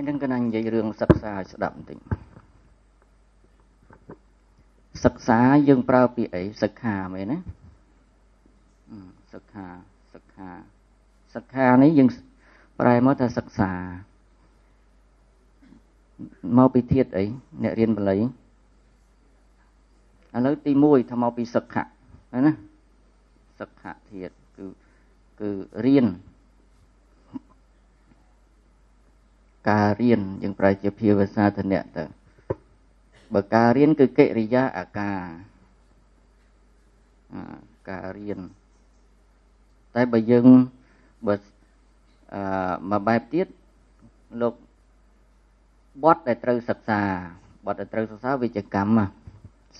នឹងកណានិយាយរឿងសិក្សាឲ្យស្ដាប់បន្តិចសិក្សាយើងប្រើពាក្យអីសិក្ខាមែនណាសិក្ខាសិក្ខាសិក្ខានេះយើងប្រែមកថាសិក្សាមកពីធាតុអីអ្នករៀនបាលីឥឡូវទី1ថាមកពីសិក្ខៈណាសិក្ខៈធាតុគឺរៀនការរៀនយើងប្រែជាភាសាធនៈទៅបើការរៀនគឺកិរិយាអាការការរៀនតែបើយើងបើមួយបែបទៀតលោកបទដែលត្រូវសិក្សាបទដែលត្រូវសិក្សាវិជ្ជកម្ម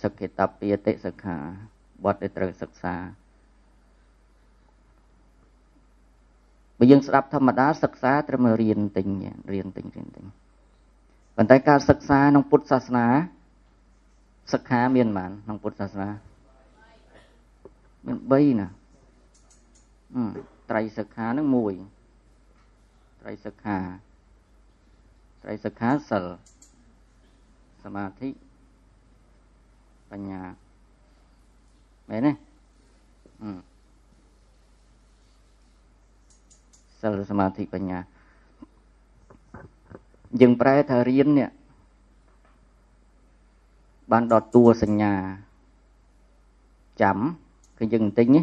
សិក្ខេតពាតិសិក្ខាបទដែលត្រូវសិក្សាបើយើងស្ដាប់ធម្មតាសិក្សាត្រូវមករៀនទិញរៀនទិញរៀនទិញប៉ុន្តែការសិក្សាក្នុងពុទ្ធសាសនាសិក្ខាមានប៉ុន្មានក្នុងពុទ្ធសាសនាមាន3ណាត្រៃសិក្ខានឹង1ត្រៃសិក្ខាត្រៃសិក្ខាសិលសមាធិបញ្ញាមែនទេសិលសមាធិបញ្ញាយើងប្រែថារៀននេះបានដល់តួសញ្ញាចាំគឺយើងបន្តិចណា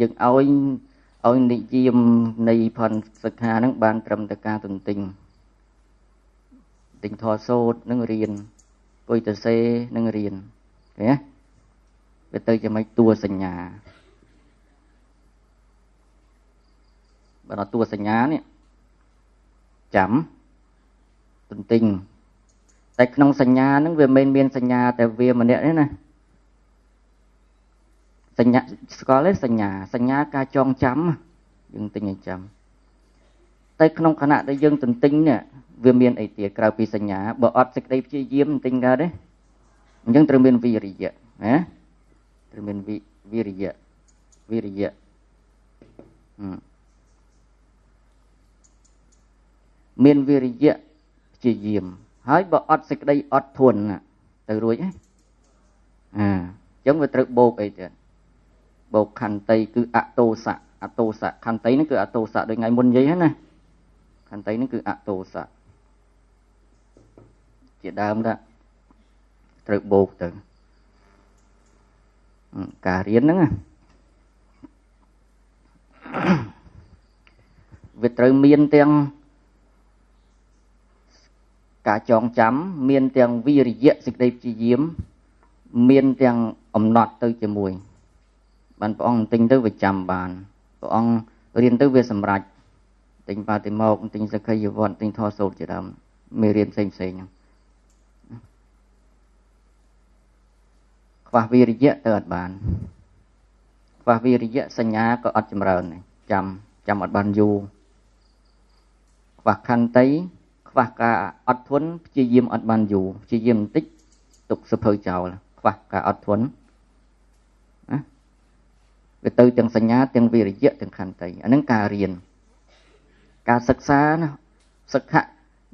យើងឲ្យនិយាមនៃផនសិក្ខាហ្នឹងបានត្រឹមតែការទន្ទិញទិញធម៌សូត្រនឹងរៀនគុយតសេនឹងរៀនឃើញទេវាទៅជាមិនតួសញ្ញាបើដល់តួសញ្ញានេះចាំទន្ទិញតែក្នុងសញ្ញាហ្នឹងវាមិនមានសញ្ញាតែវាម្នាក់ទេណាសញ្ញាស្គាល់ទេសញ្ញាសញ្ញាការចងចាំយើងទិញឲ្យចាំតែក្នុងខណៈដែលយើងទន្ទិញនេះវាមានអីទៀតក្រៅពីសញ្ញាបើអត់សេចក្តីព្យាយាមទិញកើតទេអញ្ចឹងត្រូវមានវិរិយៈណាត្រូវមានវិរិយៈវិរិយៈមានវិរិយៈព្យាយាមហើយបើអត់សេចក្តីអត់ធន់ទៅរួចទេអញ្ចឹងវាត្រូវបូកអីទៀតបូកខន្តីគឺអតោសៈអតោសៈខន្តីហ្នឹងគឺអតោសៈដូចថ្ងៃមុននិយាយហ្នឹងណាខន្តីហ្នឹងគឺអតោសៈជាដើមដែរត្រូវបូកទៅការរៀនហ្នឹងណាវាត្រូវមានទាំងការចងចាំមានទាំងវិរិយៈសេចក្តីព្យាយាមមានទាំងអំណត់ទៅជាមួយបានព្រះអង្គទិញទៅវាចាំបានព្រះអង្គរៀនទៅវាសម្រេចទិញបាតិមកទិញសក្ខីយវត្តទិញធម៌សូត្រជាដើមមេរៀនផ្សេងផ្សេងហ្នឹងខ្វះវិរិយៈទៅអត់បានខ្វះវិរិយៈសញ្ញាក៏អត់ចម្រើនដែរចាំអត់បានយូរខ្វះខន្តីខ្វះការអត់ធន់ព្យាយាមអត់បានយូរព្យាយាមបន្តិចទុកសភៅចោលខ្វះការអត់ធន់ណាវាទៅទាំងសញ្ញាទាំងវិរិយៈទាំងខន្តីអាហ្នឹងការរៀនការសិក្សាណាសិក្ខៈ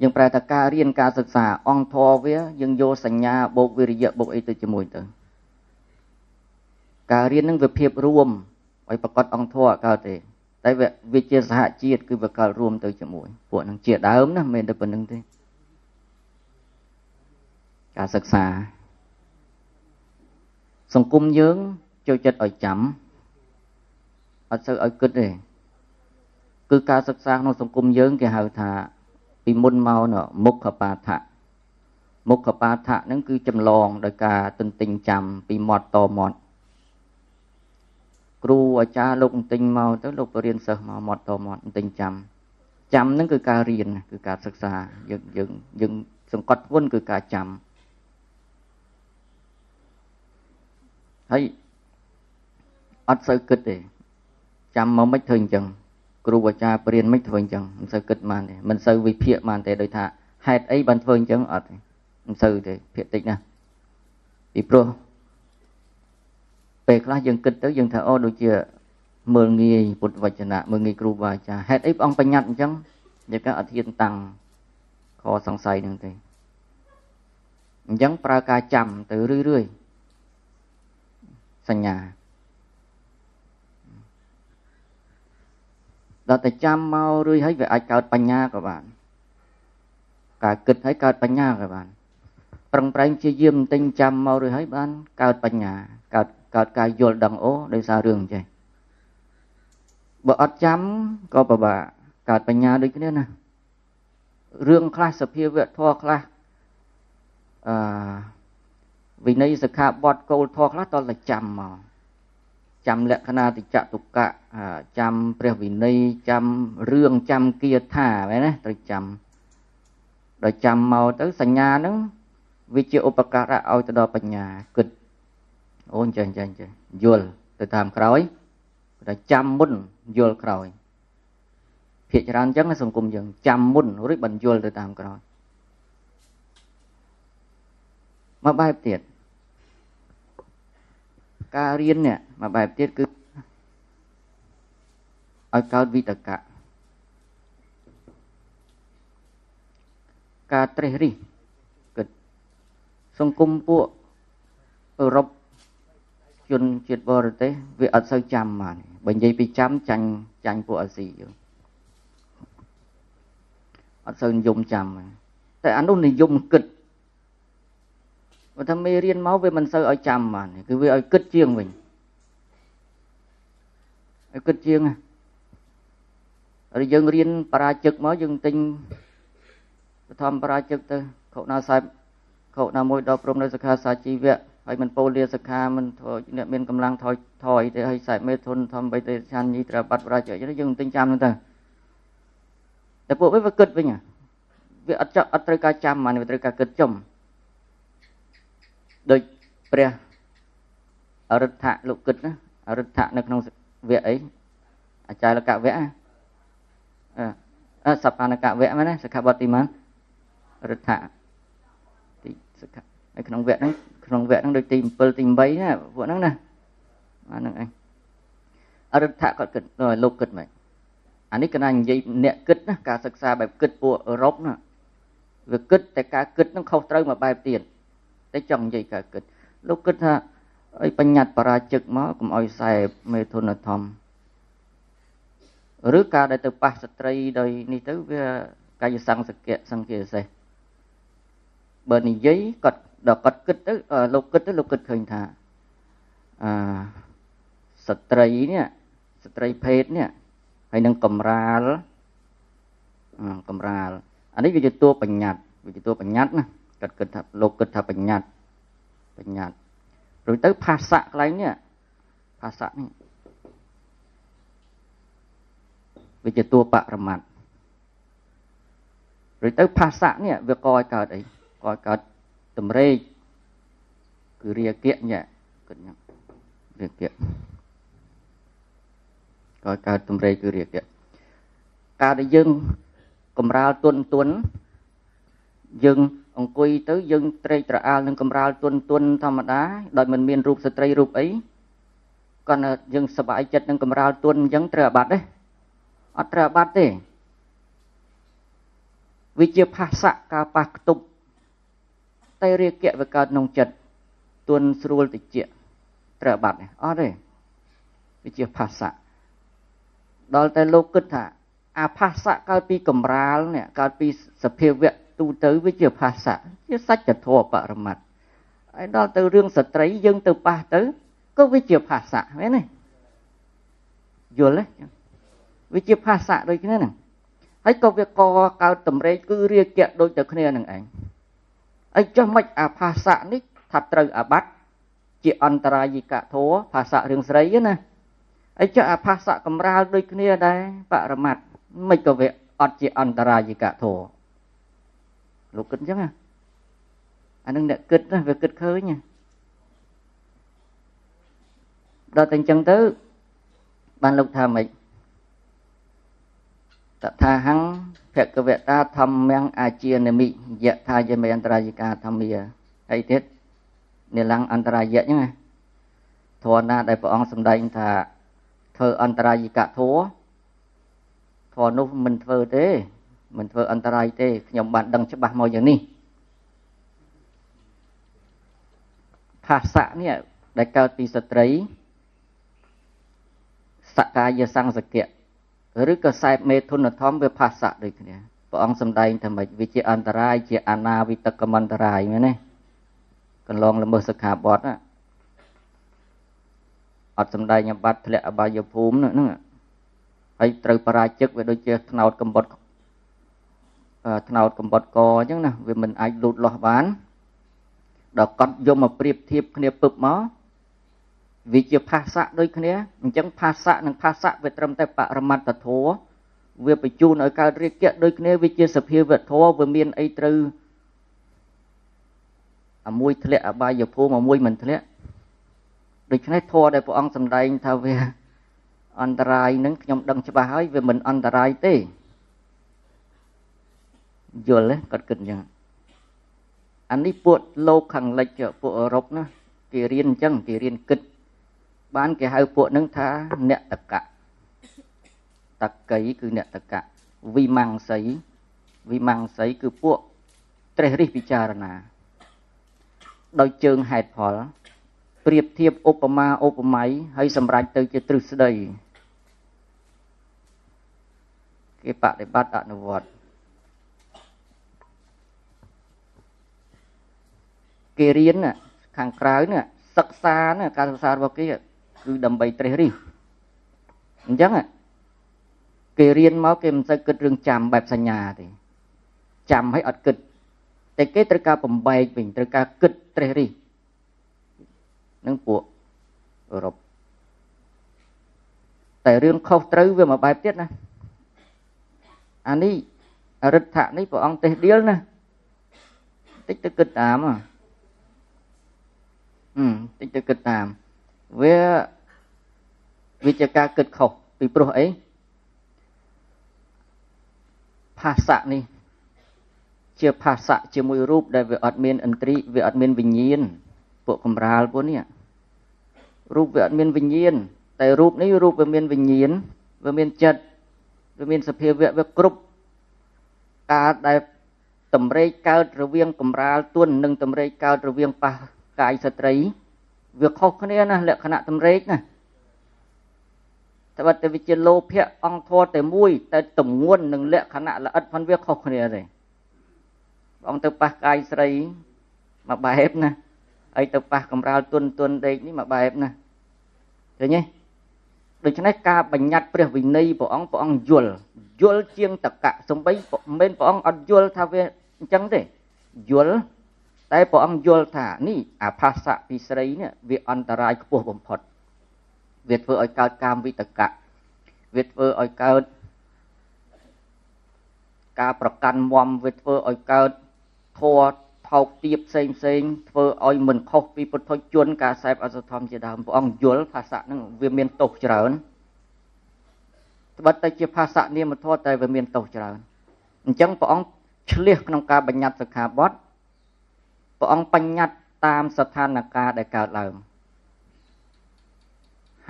យើងប្រែថាការរៀនការសិក្សាអង្គធម៌វាយើងយកសញ្ញាបូកវិរិយៈបូកអីទៅជាមួយទៅការរៀនហ្នឹងវាភាពរួមឲ្យប្រកបអង្គធម៌កើតទេតែវាជាសហជាតិគឺវាកើតរួមទៅជាមួយពួកហ្នឹងជាដើមណាមិនមែនតែប៉ុណ្្នឹងទេការសិក្សាសង្គមយើងចូលចិត្តឲ្យចាំអត់សូវឲ្យគិតទេគឺការសិក្សាក្នុងសង្គមយើងគេហៅថាពីមុនមកនោះមុខបាថៈមុខបាថៈហ្នឹងគឺចម្លងដោយការទន្ទិញចាំពីមាត់តមាត់គ្រូអាចារ្យលោកទិញមកទៅលោកបរៀនសិស្សមកមាត់តមាត់ទិញចាំចាំហ្នឹងគឺការរៀនគឺការសិក្សាយើងសង្កត់ធ្ងន់គឺការចាំហើយអត់សូវគិតទេចាំមកមិនធ្វើអញ្ចឹងគ្រូអាចារ្យបរៀនមិនធ្វើអញ្ចឹងមិនសូវគិតបានទេមិនសូវវិភាគបានទេដោយថាហេតុអីបានធ្វើអញ្ចឹងអត់ទេមិនសូវទេភាគតិចណាស់ពីព្រោះពេលខ្លះយើងគិតទៅយើងថាអូដូចជាមើលងាយពុទ្ធវចនៈមើលងាយគ្រូបាអាចារ្យហេតុអីព្រះអង្គបញ្ញត្តិអញ្ចឹងនិយាយថាអត់ហ៊ានតាំង ខសង្ស័យនឹងទេអញ្ចឹងប្រើការចាំទៅរឿយៗសញ្ញាដល់តែចាំមករឿយហើយវាអាចកើតបញ្ញាក៏បានការគិតហើយកើតបញ្ញាក៏បានប្រឹងប្រែងជាយាមទិញចាំមករឿយហើយបានកើតបញ្ញាកើតការយល់ដឹងអូដោយសាររឿងចេះបើអត់ចាំក៏ពិបាកកើតបញ្ញាដូចគ្នាណារឿងខ្លះសភាវៈធម៌ខ្លះអឺវិន័យសិក្ខាបទគោលធម៌ខ្លះតតែចាំមកចាំលក្ខណៈតិចតុកៈចាំព្រះវិន័យចាំរឿងចាំគាថាមែនណាត្រូវចាំដល់ចាំមកទៅសញ្ញាហ្នឹងវាជាឧបការៈឲ្យទៅដល់បញ្ញាគិតអូនចេះចេះចេះយល់ទៅតាមក្រោយតែចាំមុនយល់ក្រោយភាគច្រើនអញ្ចឹងសង្គមយើងចាំមុនរួចបានយល់ទៅតាមក្រោយមកបែបទៀតការរៀននេះមកបែបទៀតគឺឲ្យកើតវិតកៈការត្រេះរិះគិតសង្គមពួកអឺរ៉ុបជនជាតិបរទេសវាអត់សូវចាំបានបើនិយាយពីចាំចាញ់ពួកអាស៊ីយើងអត់សូវនិយមចាំតែអានោះនិយមគិតបើថាមេរៀនមកវាមិនសូវឲ្យចាំបានគឺវាឲ្យគិតជាងវិញឲ្យគិតជាងហើយយើងរៀនបរាជិកមកយើងទិញបឋមបរាជិកទៅខុណាសែបខុណាមួយដល់ព្រមនៅសិក្ខាសាជីវៈហើយមិនពោលាសិក្ខាមិនធ្វើអ្នកមានកម្លាំងថយទេហើយសែបមេធនធម្មបិទេឆានញីត្រាបាត់បរាជិកយើងទិញចាំហ្នឹងទៅតែពួកវាគិតវិញវាអត់ចអត់ត្រូវការចាំបានវាត្រូវការគិតចំដូចព្រះអរិទ្ធៈលោកគិតណាអរិទ្ធៈនៅក្នុងវគ្គអីអាចារ្យកវគ្គអសបានកវគ្គមែនណាសិក្ខាបទទីម៉ានអរិទ្ធៈទីសិក្ខានៅក្នុងវគ្គហ្នឹងក្នុងវគ្គហ្នឹងដូចទី7ទី8ណាពួកហ្នឹងណាអាហ្នឹងឯងអរិទ្ធៈគាត់គិតលោកគិតមែនអានេះកណានិយាយអ្នកគិតណាការសិក្សាបែបគិតពួកអឺរ៉ុបណាវាគិតតែការគិតហ្នឹងខុសត្រូវមួយបែបទៀតតែចង់និយាយការគិតលោកគិតថាអីបញ្ញត្តិបរាជិកមកកុំឲ្យសែបមេធនធម្មឬការដែលទៅប៉ះស្ត្រីដោយនេះទៅវាកាយសង្សកៈសង្គាសេះបើនិយាយគាត់ដល់គាត់គិតទៅលោកគិតទៅលោកគិតឃើញថាអឺស្ត្រីនេះស្ត្រីភេទនេះហើយនឹងកំរាលអានេះវាជាតួបញ្ញត្តិវាជាតួបញ្ញត្តិណាគាត់គិតថាលោកគិតថាបញ្ញត្តិរួចទៅភាសៈកន្លែងនេះភាសៈនេះវាជាតួបរមត្តរួចទៅភាសៈនេះវាកឲ្យកើតអីកឲ្យកើតតម្រេកគឺរាគៈញ៉គិតញ៉រាគៈកឲ្យកើតតម្រេកគឺរាគៈការដែលយើងកំរាលទុនយើងអង្គុយទៅយើងត្រេកត្រអាលនឹងកំរាលទុនធម្មតាដោយមិនមានរូបស្ត្រីរូបអីគាត់ថាយើងសប្បាយចិត្តនឹងកំរាលទុនអញ្ចឹងត្រូវអាបត្តិទេអត់ត្រូវអាបត្តិទេវាជាភាសៈការប៉ះខ្ទប់តែរាគៈវាកើតក្នុងចិត្តទុនស្រួលតិចត្រូវអាបត្តិទេអត់ទេវាជាភាសៈដល់តែលោកគិតថាអាភាសៈកើតពីកំរាលនេះកើតពីសភាវៈទូទៅវាជាភាសៈជាសច្ចធម៌បរមត្តហើយដល់ទៅរឿងស្ត្រីយើងទៅប៉ះទៅក៏វាជាភាសៈមែនទេយល់ទេវាជាភាសៈដូចគ្នាហ្នឹងហើយក៏វាកកើតតម្រេកគឺរាគៈដូចតែគ្នាហ្នឹងឯងអីចុះមិនអាភាសៈនេះថាត្រូវអាបត្តិជាអន្តរាយិកធម៌ភាសៈរឿងស្រីណាអីចុះអាភាសៈកំរាលដូចគ្នាដែរបរមត្តមិនក៏វាអត់ជាអន្តរាយិកធម៌លោកគិតអញ្ចឹងណាអានឹងអ្នកគិតណាវាគិតឃើញណាដល់តែអញ្ចឹងទៅបានលោកថាម៉េចតថាហੰភគវតាធម្មំអាជានិមិយថាយមេអន្តរាយិកាធម្មាហើយទៀតនិលੰអន្តរាយៈហ្នឹងណាធម៌ណាដែលព្រះអង្គសម្ដែងថាធ្វើអន្តរាយិកធម៌ធម៌នោះមិនធ្វើទេ មិនធ្វើអន្តរាយទេខ្ញុំបានដឹងច្បាស់មកយ៉ាងនេះផាសៈនេះដែលកើតពីស្ត្រីសកាយសង្សកៈឬក៏សែបមេធុនធម៌វាផាសៈដូចគ្នាព្រះអង្គសម្ដែងថាម៉េចវាជាអន្តរាយជាអនាវិតកមន្តរាយមែនទេកន្លងល្មើសសិក្ខាបទអត់សម្ដែងអបត្តិធ្លាក់អបាយភូមិហ្នឹងហើយត្រូវបរាជិកវាដូចជាថ្នោតកំបុតថ្នោតកំបុតកអញ្ចឹងណាវាមិនអាចលូតលាស់បានដល់កត់យកមកប្រៀបធៀបគ្នាពឹបមកវាជាផាសៈដូចគ្នាអញ្ចឹងផាសៈនិងផាសៈវាត្រឹមតែបរមត្តធម៌វាបញ្ជូនឲ្យកើតរាគៈដូចគ្នាវាជាសភាវធម៌វាមានអីត្រូវអាមួយធ្លាក់អបាយភូមិអាមួយមិនធ្លាក់ដូច្នេះធម៌ដែលព្រះអង្គសម្ដែងថាវាអន្តរាយនឹងខ្ញុំដឹងច្បាស់ហើយវាមិនអន្តរាយទេយល់ទេគាត់គិតអញ្ចឹងអានេះពួកលោកខាងលិចពួកអឺរ៉ុបណាគេរៀនអញ្ចឹងគេរៀនគិតបានគេហៅពួកនឹងថាអ្នកតកៈតកីគឺអ្នកតកៈវិមង្សីវិមង្សីគឺពួកត្រេះរិះពិចារណាដោយជើងហេតុផលប្រៀបធៀបឧបមាឧបម័យហើយសម្រេចទៅជាទ្រឹស្ដីគេបដិបត្តិអនុវត្តគេរៀនខាងក្រៅនេះសិក្សាណាការសិក្សារបស់គេគឺដើម្បីត្រេះរិះអញ្ចឹងគេរៀនមកគេមិនសូវគិតរឿងចាំបែបសញ្ញាទេចាំឲ្យអត់គិតតែគេត្រូវការបំបែកវិញត្រូវការគិតត្រេះរិះនឹងពួកអឺរ៉ុបតែរឿងខុសត្រូវវាមួយបែបទៀតណាអានេះអរិទ្ធៈនេះព្រះអង្គទេសដៀលណាតិចទៅគិតតាមតិចទៅគិតតាមវាជាការគិតខុសពីព្រោះអីផាសៈនេះជាផាសៈជាមួយរូបដែលវាអត់មានឥន្ទ្រិវាអត់មានវិញ្ញាណពួកកំរាលពួកនេះរូបវាអត់មានវិញ្ញាណតែរូបនេះរូបវាមានវិញ្ញាណវាមានចិត្តវាមានសភាវៈវាគ្រប់ការដែលតម្រេកកើតរវាងកំរាលទន់និងតម្រេកកើតរវាងប៉ះកាយស្ត្រីវាខុសគ្នាណាលក្ខណៈតម្រេកណាតែបើតែវាជាលោភៈអង្គធម៌តែមួយតែទម្ងន់និងលក្ខណៈល្អិតផងវាខុសគ្នាទេព្រះអង្គទៅប៉ះកាយស្រីមួយបែបណាហើយទៅប៉ះកំរាលទន់ទន់ដេកនេះមួយបែបណាឃើញទេដូច្នេះការបញ្ញត្តិព្រះវិន័យព្រះអង្គព្រះអង្គយល់យល់ជាងតកៈសំបីមិនមែនព្រះអង្គអត់យល់ថាវាអញ្ចឹងទេយល់តែព្រះអង្គយល់ថានេះអាផាសៈពីស្រីនេះវាអន្តរាយខ្ពស់បំផុតវាធ្វើឲ្យកើតកាមវិតកៈវាធ្វើឲ្យកើតការប្រកាន់មមវាធ្វើឲ្យកើតធម៌ថោកទាបផ្សេងផ្សេងធ្វើឲ្យមិនខុសពីពុទ្ធជនការសែបអសធម្មជាដើមព្រះអង្គយល់ភាសាហ្នឹងវាមានទោសច្រើនត្បិតតែជាភាសានាមធម៌តែវាមានទោសច្រើនអញ្ចឹងព្រះអង្គឆ្លៀសក្នុងការបញ្ញត្តិសិក្ខាបទព្រះអង្គបញ្ញត្តិតាមស្ថានភាពដែលកើតឡើង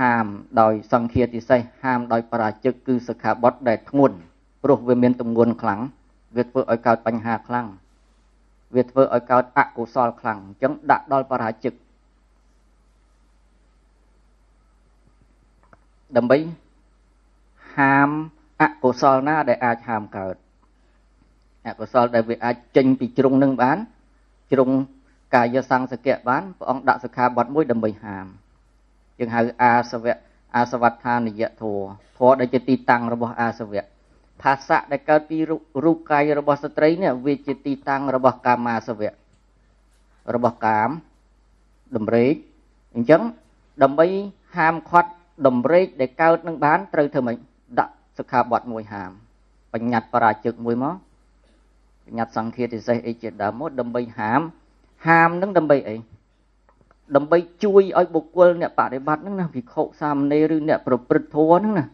ហាមដោយសង្ឃាទិសេសហាមដោយបរាជិកគឺសិក្ខាបទដែលធ្ងន់ព្រោះវាមានទម្ងន់ខ្លាំងវាធ្វើឲ្យកើតបញ្ហាខ្លាំងវាធ្វើឲ្យកើតអកុសលខ្លាំងអញ្ចឹងដាក់ដល់បរាជិកដើម្បីហាមអកុសលណាដែលអាចហាមកើតអកុសលដែលវាអាចចេញពីជ្រុងនឹងបានជ្រុងកាយសង្សកៈបានព្រះអង្គដាក់សិក្ខាបទមួយដើម្បីហាមយើងហៅអាសវៈអាសវដ្ឋានិយធម៌ធម៌ដែលជាទីតាំងរបស់អាសវៈផាសៈដែលកើតពីរូបកាយរបស់ស្ត្រីនេះវាជាទីតាំងរបស់កាមាសវៈរបស់កាមតម្រេកអញ្ចឹងដើម្បីហាមឃាត់តម្រេកដែលកើតនឹងបានត្រូវធ្វើម៉េចដាក់សិក្ខាបទមួយហាមបញ្ញត្តិបរាជិកមួយមកបញ្ញត្តិសង្ឃាទិសេសអីជាដើមមកដើម្បីហាមហាមនឹងដើម្បីអីដើម្បីជួយឲ្យបុគ្គលអ្នកបដិបត្តិហ្នឹងណាភិក្ខុសាមណេរឬអ្នកប្រព្រឹត្តធម៌ហ្នឹងណា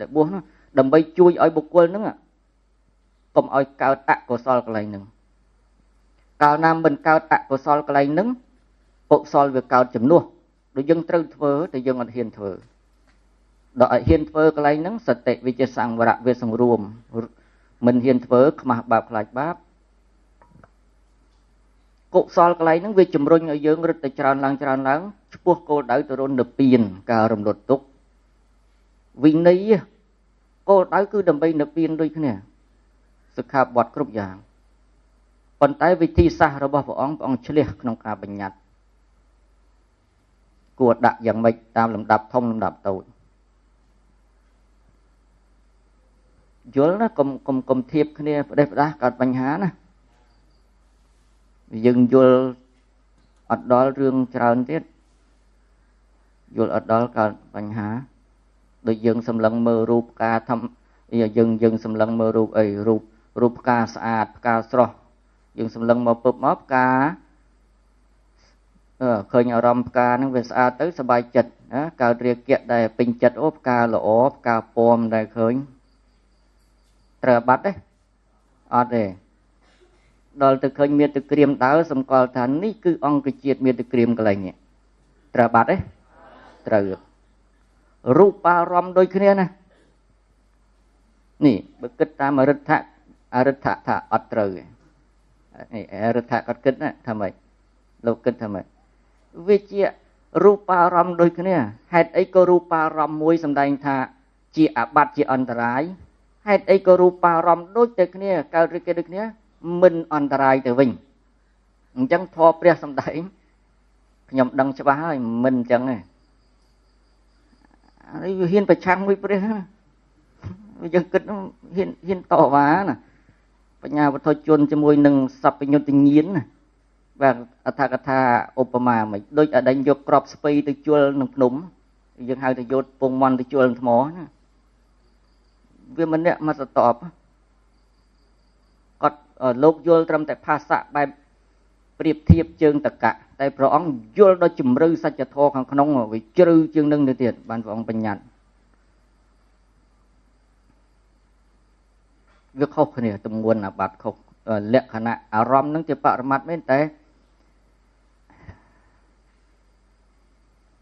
ដែលបួសហ្នឹងដើម្បីជួយឲ្យបុគ្គលហ្នឹងកុំឲ្យកើតអកុសលកន្លែងហ្នឹងកាលណាមិនកើតអកុសលកន្លែងហ្នឹងកុសលវាកើតជំនួសដូចយើងត្រូវធ្វើតែយើងអត់ហ៊ានធ្វើដល់អត់ហ៊ានធ្វើកន្លែងហ្នឹងសតិវាជាសង្វរៈវាសង្រួម មិនហ៊ានធ្វើខ្មាស់បាបខ្លាចបាបកុសលកន្លែងហ្នឹងវាជំរុញឲ្យយើងរឹតតែច្រើនឡើងច្រើនឡើងឆ្ពោះគោលដៅទៅរនិព្វានការរំលត់ទុក្ខវិន័យគោលដៅគឺដើម្បីនិព្វានដូចគ្នាសិក្ខាបទគ្រប់យ៉ាងប៉ុន្តែវិធីសាស្ត្ររបស់ព្រះអង្គព្រះអង្គឆ្លៀសក្នុងការបញ្ញត្តិគួរដាក់យ៉ាងម៉េចតាមលំដាប់ធំលំដាប់តូចយល់ណាកុំធៀបគ្នាផ្ដេសផ្ដាស់កើតបញ្ហាណាយើងយល់អត់ដល់រឿងច្រើនទៀតយល់អត់ដល់កើតបញ្ហាដូចយើងសម្លឹងមើលរូបផ្កាធម្មយើងសម្លឹងមើលរូបអីរូបផ្កាស្អាតផ្កាស្រស់យើងសម្លឹងមកពឹបមកផ្កាឃើញអារម្មណ៍ផ្កាហ្នឹងវាស្អាតទៅសប្បាយចិត្តណាកើតរាគៈដែលពេញចិត្តអូផ្កាល្អផ្កាពំដែលឃើញត្រូវបាត់ទេអត់ទេដល់ទៅឃើញមានទឹកក្រៀមដើរសម្គាល់ថានេះគឺអង្គជាតិមានទឹកក្រៀមកន្លែងនេះត្រូវបាត់ទេត្រូវរូបអារម្មណ៍ដូចគ្នាណានេះបើគិតតាមអរិទ្ធៈអរិទ្ធៈថាអត់ត្រូវទេនេះអរិទ្ធៈគាត់គិតណាថាម៉េចលោកគិតថាម៉េចវាជារូបអារម្មណ៍ដូចគ្នាហេតុអីក៏រូបអារម្មណ៍មួយសម្ដែងថាជាអាបត្តិជាអន្តរាយហេតុអីក៏រូបអារម្មណ៍ដូចតែគ្នាកើតឬគេដូចគ្នាមិនអន្តរាយទៅវិញអញ្ចឹងធម៌ព្រះសម្ដែងខ្ញុំដឹងច្បាស់ហើយមិនអញ្ចឹងទេអានេះវាហ៊ានប្រឆាំងមួយព្រះណាយើងគិតហ៊ានតវ៉ាណាបញ្ញាវត្ថុជនជាមួយនឹងសព្វញ្ញុតញាណណាបាទអត្ថកថាឧបមាមិនដូចអដេញយកក្របស្ពៃទៅជល់នឹងភ្នំយើងហៅទៅយកពងមន់ទៅជល់នឹងថ្មណាវាម្នាក់មកសតបគាត់លោកយល់ត្រឹមតែភាសាបែបប្រៀបធៀបជើងតកៈតែព្រះអង្គយល់ដល់ជំរឿសច្ចធម៌ខាងក្នុងវាជ្រៅជាងនឹងទៅទៀតបានព្រះអង្គបញ្ញត្តិវាខុសគ្នាទម្ងន់អាបត្តិខុសលក្ខណៈអារម្មណ៍នឹងជាបរមត្តមែនតែ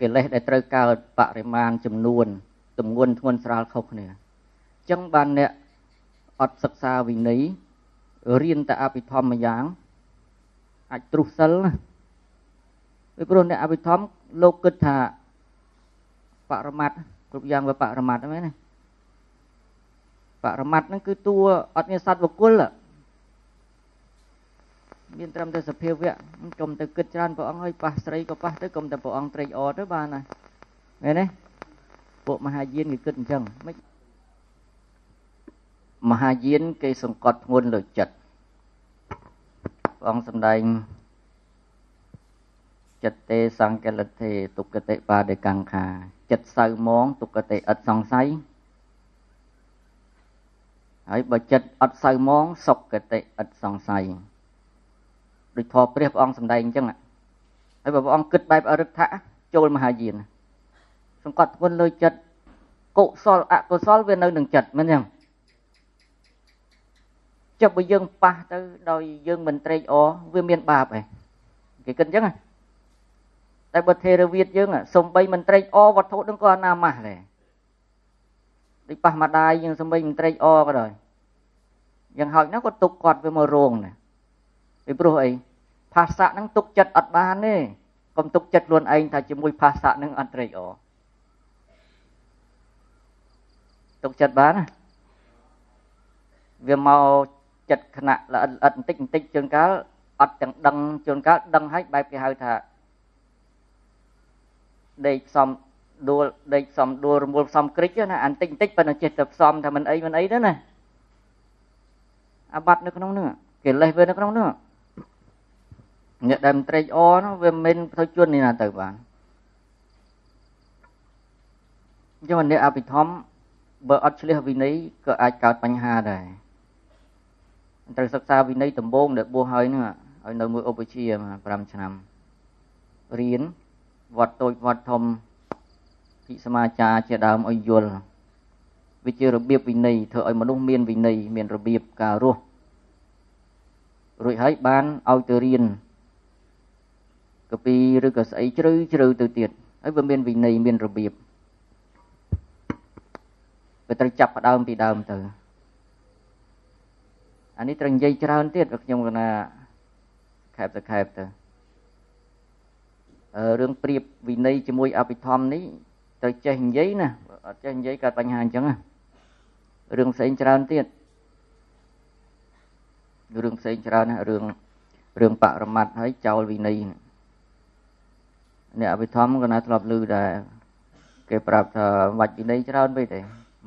កិលេសដែលត្រូវកើតបរិមាណចំនួនទម្ងន់ធ្ងន់ស្រាលខុសគ្នាអញ្ចឹងបានអ្នកអត់សិក្សាវិន័យរៀនតែអភិធម្មយ៉ាងអាចទ្រុះសិលណាពីព្រោះអ្នកអភិធម្មលោកគិតថាបរមត្តគ្រប់យ៉ាងវាបរមត្តហ្នឹងណាបរមត្តហ្នឹងគឺតួអត់មានសត្វបុគ្គលមានត្រឹមតែសភាវៈកុំទៅគិតច្រើនព្រះអង្គឲ្យប៉ះស្រីក៏ប៉ះទៅកុំតែព្រះអង្គត្រេកអរទៅបានហើយមែនទេពួកមហាយានគេគិតអញ្ចឹងមិនមហាយានគេសង្កត់ធ្ងន់លើចិត្តព្រះអង្គសម្ដែងចិត្តទេសង្កលិទេទុក្កតិបាដេកង្ខាចិត្តសៅមងទុក្កតិឥតសង្ស័យហើយបើចិត្តអត់សៅមងសុគតិឥតសង្ស័យដូចធម៌ព្រះអង្គសម្ដែងអញ្ចឹងហើយបើព្រះអង្គគិតបែបអរិទ្ធៈចូលមហាយានសង្កត់ធ្ងន់លើចិត្តកុសលអកុសលវានៅនឹងចិត្តមែនទេចុះបើយើងប៉ះទៅដោយយើងមិនត្រេកអរវាមានបាបឯងគេគិតអញ្ចឹងតែបើថេរវាទយើងសំបីមិនត្រេកអរវត្ថុនឹងក៏អនាមាសដែរដូចប៉ះម្ដាយយើងសំបីមិនត្រេកអរក៏ដោយយ៉ាងហោចណាស់ក៏ទុកគាត់វាមករងដែរពីព្រោះអីភាសាហ្នឹងទុកចិត្តអត់បានទេកុំទុកចិត្តខ្លួនឯងថាជាមួយភាសាហ្នឹងអត់ត្រេកអរទុកចិត្តបានណាវាមកចិត្តខណៈល្អិតល្អិតបន្តិចបន្តិចជួនកាលអត់ទាំងដឹងជួនកាលដឹងហើយបែបគេហៅថាដេកផ្សំដួលដេកផ្សំដួលរមូលផ្សំក្រិចណាអានតិចបន្តិចប៉ុន្តែចេះតែផ្សំថាមិនអីមិនអីទៅណាអាបត្តិនៅក្នុងហ្នឹងកិលេសវានៅក្នុងហ្នឹងអ្នកដែលមិនត្រេកអរនោះវាមិនទៅជួននេះណាទៅបានអញ្ចឹងអ្នកអភិធម្មបើអត់ឆ្លៀសវិន័យក៏អាចកើតបញ្ហាដែរត្រូវសិក្សាវិន័យដំបូងដែលបួសហើយហ្នឹងឲ្យនៅមួយឧបជា5ឆ្នាំរៀនវត្តតូចវត្តធំភិសមាចារជាដើមឲ្យយល់វាជារបៀបវិន័យធ្វើឲ្យមនុស្សមានវិន័យមានរបៀបការរស់រួចហើយបានឲ្យទៅរៀនកពីឬក៏ស្អីជ្រៅជ្រៅទៅទៀតហើយវាមានវិន័យមានរបៀបវាត្រូវចាប់ផ្ដើមពីដើមទៅ អានេះត្រូវនិយាយច្រើនទៀតព្រោះខ្ញុំកណាខែបទៅខែបទៅរឿងប្រៀបវិន័យជាមួយអភិធម្មនេះត្រូវចេះនិយាយណាអត់ចេះនិយាយកើតបញ្ហាអញ្ចឹងណារឿងផ្សេងច្រើនទៀតរឿងផ្សេងច្រើនណារឿងបរមត្តហើយចោលវិន័យអ្នកអភិធម្មកណាធ្លាប់ឮដែរគេប្រាប់ថាបាច់វិន័យច្រើនពេកទេ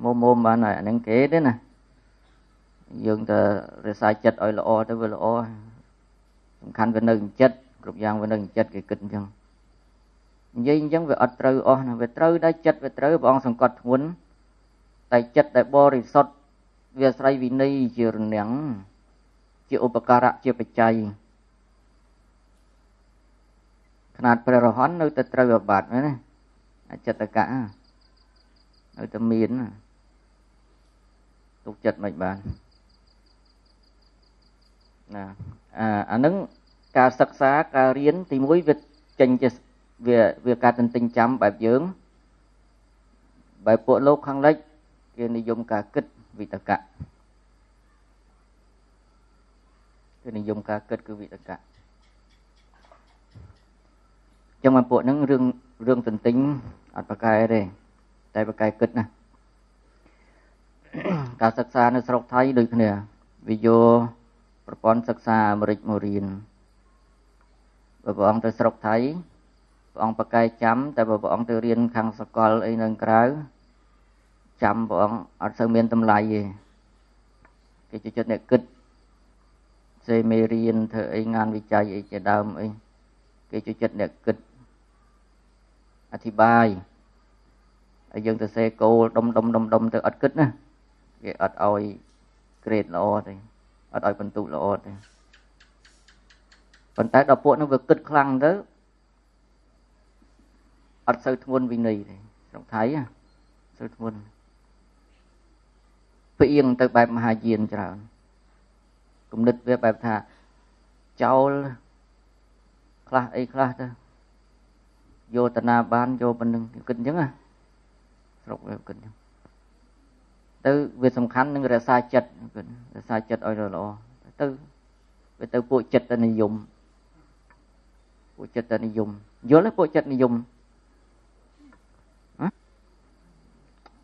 មុំមុំបានហើយអាហ្នឹងគេទេណាយើងទៅរក្សាចិត្តឲ្យល្អទៅវាល្អសំខាន់វានៅចិត្តគ្រប់យ៉ាងវានៅចិត្តគេគិតអញ្ចឹងនិយាយអញ្ចឹងវាអត់ត្រូវអស់ណាវាត្រូវដែរចិត្តវាត្រូវព្រះអង្គសង្កត់ធ្ងន់តែចិត្តដែលបរិសុទ្ធវាអាស្រ័យវិន័យជារនាំងជាឧបការៈជាបច្ច័យຂະຫນាតព្រះរហន្តនៅតែត្រូវអាបត្តិណាអចិត្តកៈនៅតែមានទុកចិត្តមិនបានណាអានឹងការសិក្សាការរៀនទីមួយវាចេញជាវាការទន្ទិញចាំបែបយើងបែបពួកលោកខាងលិចគេនិយមការគិតវិតកៈគេនិយមការគិតគឺវិតកៈចឹងមកពួកហ្នឹងរឿងទន្ទិញអត់ប្រកែទេតែប្រកែគិតណាការសិក្សានៅស្រុកថៃដូចគ្នាវាយកប្រព័ន្ធសិក្សាអាមេរិកមករៀនបើព្រះអង្គទៅស្រុកថៃព្រះអង្គប្រកែចាំតែបើព្រះអង្គទៅរៀនខាងសកលអីនៅក្រៅចាំព្រះអង្គអត់សូវមានតម្លៃទេគេចូលចិត្តអ្នកគិតសេមេរៀនធ្វើអីងានវិច័យអីជាដើមអីគេចូលចិត្តអ្នកគិតអធិប្បាយហើយយើងទៅសេគោលដុំដុំដុំដុំទៅអត់គិតណាគេអត់ឲ្យក្រេតល្អទេអត់ឲ្យបន្ទុកល្អទេប៉ុន្តែដល់ពួកនោះវាគិតខ្លាំងទៅអត់សូវធ្ងន់វិន័យទេស្រុកថៃសូវធ្ងន់ផ្អៀងទៅបែបមហាយានច្រើនគំនិតវាបែបថាចោលខ្លះអីខ្លះទៅយកតាណាបានយកប៉ុណ្្នឹងគិតអញ្ចឹងណាស្រុកវាគិតអញ្ចឹងទៅវាសំខាន់នឹងរក្សាចិត្តគិតរក្សាចិត្តឲ្យល្អទៅវាទៅពួកចិត្តនិយមពួកចិត្តនិយមយល់ទេពួកចិត្តនិយម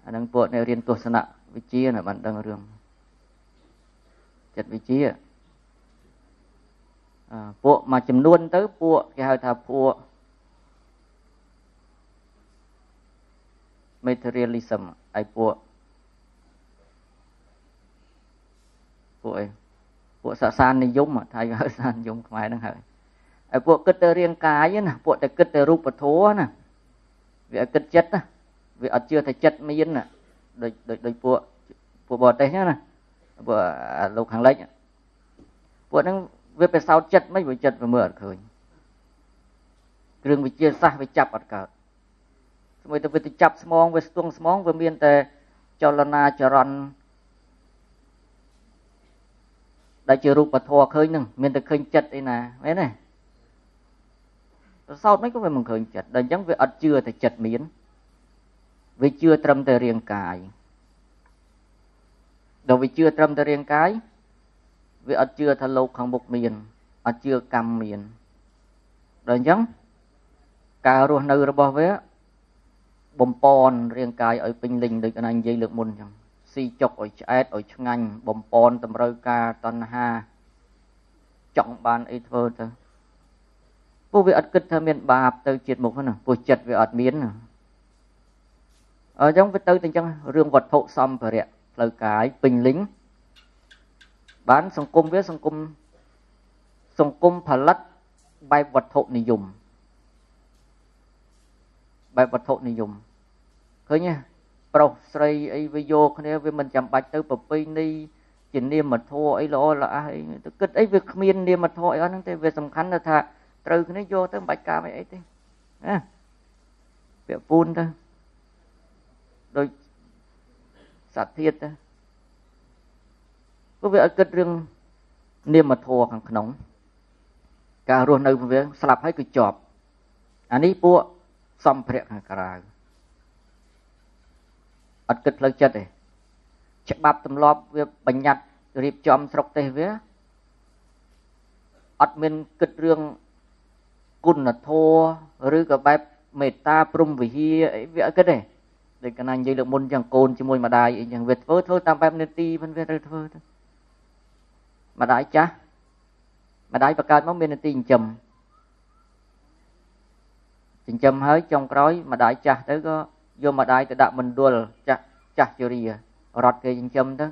អានឹងពួកអ្នករៀនទស្សនវិជ្ជាណាបានដឹងរឿងចិត្តវិជ្ជាពួកមួយចំនួនទៅពួកគេហៅថាពួក materialism ឯពួកអីពួកសសាននិយមថៃហៅសាននិយមខ្មែរហ្នឹងហើយឯពួកគិតទៅរាងកាយណាពួកតែគិតទៅរូបធម៌ណាវាអត់គិតចិត្តណាវាអត់ជឿថាចិត្តមានណាដូចដូចដូចពួកបរទេសហ្នឹងណាពួកលោកខាងលិចពួកហ្នឹងវាបិសោតចិត្តមិនវាចិត្តវាមើលអត់ឃើញគ្រឿងវិទ្យាសាស្ត្រវាចាប់អត់កើតស្មួយទៅវាទៅចាប់ស្មងវាស្ទង់ស្មងវាមានតែចលនាចរន្តដែលជារូបធម៌ឃើញហ្នឹងមានតែឃើញចិត្តអីណាមែនទេប្រសោតមិនក៏វាមិនឃើញចិត្តដល់អញ្ចឹងវាអត់ជឿតែចិត្តមានវាជឿត្រឹមតែរាងកាយដល់វាជឿត្រឹមតែរាងកាយវាអត់ជឿថាលោកខាងមុខមានអត់ជឿកម្មមានដល់អញ្ចឹងការរស់នៅរបស់វាបំពន់រាងកាយឲ្យពេញលេញដូចកណានិយាយលើកមុនអញ្ចឹងស៊ីចុកឲ្យឆ្អែតឲ្យឆ្ងាញ់បំពន់តម្រូវការតណ្ហាចង់បានអីធ្វើទៅពួកវាអត់គិតថាមានបាបទៅជាតិមុខហ្នឹងពួកចិត្តវាអត់មានអញ្ចឹងវាទៅតែអញ្ចឹងរឿងវត្ថុសម្ភារៈផ្លូវកាយពេញលេញបានសង្គមវាសង្គមផលិតបែបវត្ថុនិយមបែបវត្ថុនិយមឃើញទេប្រុសស្រីអីវាយកគ្នាវាមិនចាំបាច់ទៅប្រពៃណីជានាមធម៌អីល្អល្អះអីទៅគិតអីវាគ្មាននាមធម៌អីអស់ហ្នឹងទេវាសំខាន់ថាត្រូវគ្នាយកទៅមិនបាច់ការអីទេណាពាក់ពូនទៅដូចសត្វធាតុទៅព្រោះវាអត់គិតរឿងនាមធម៌ខាងក្នុងការរស់នៅវាស្លាប់ហើយគឺជាប់អានេះពួកសម្ភារៈខាងក្រៅអត់គិតផ្លូវចិត្តទេច្បាប់ទម្លាប់វាបញ្ញត្តិ រៀបចំស្រុកទេសវាអត់មានគិតរឿងគុណធម៌ឬក៏បែបមេត្តាព្រំវិហារអីវាអត់គិតទេដូចកណានិយាយលើកមុនចឹងកូនជាមួយម្ដាយអីចឹងវាធ្វើតាមបែបនេតិមិនវាត្រូវធ្វើទៅម្ដាយចាស់ម្ដាយបង្កើតមកមាននេតិចិញ្ចឹមហើយចុងក្រោយម្ដាយចាស់ទៅក៏យកម្ដាយទៅដាក់មណ្ឌលចាស់ចាស់ជរារត់គេចិញ្ចឹមទៅ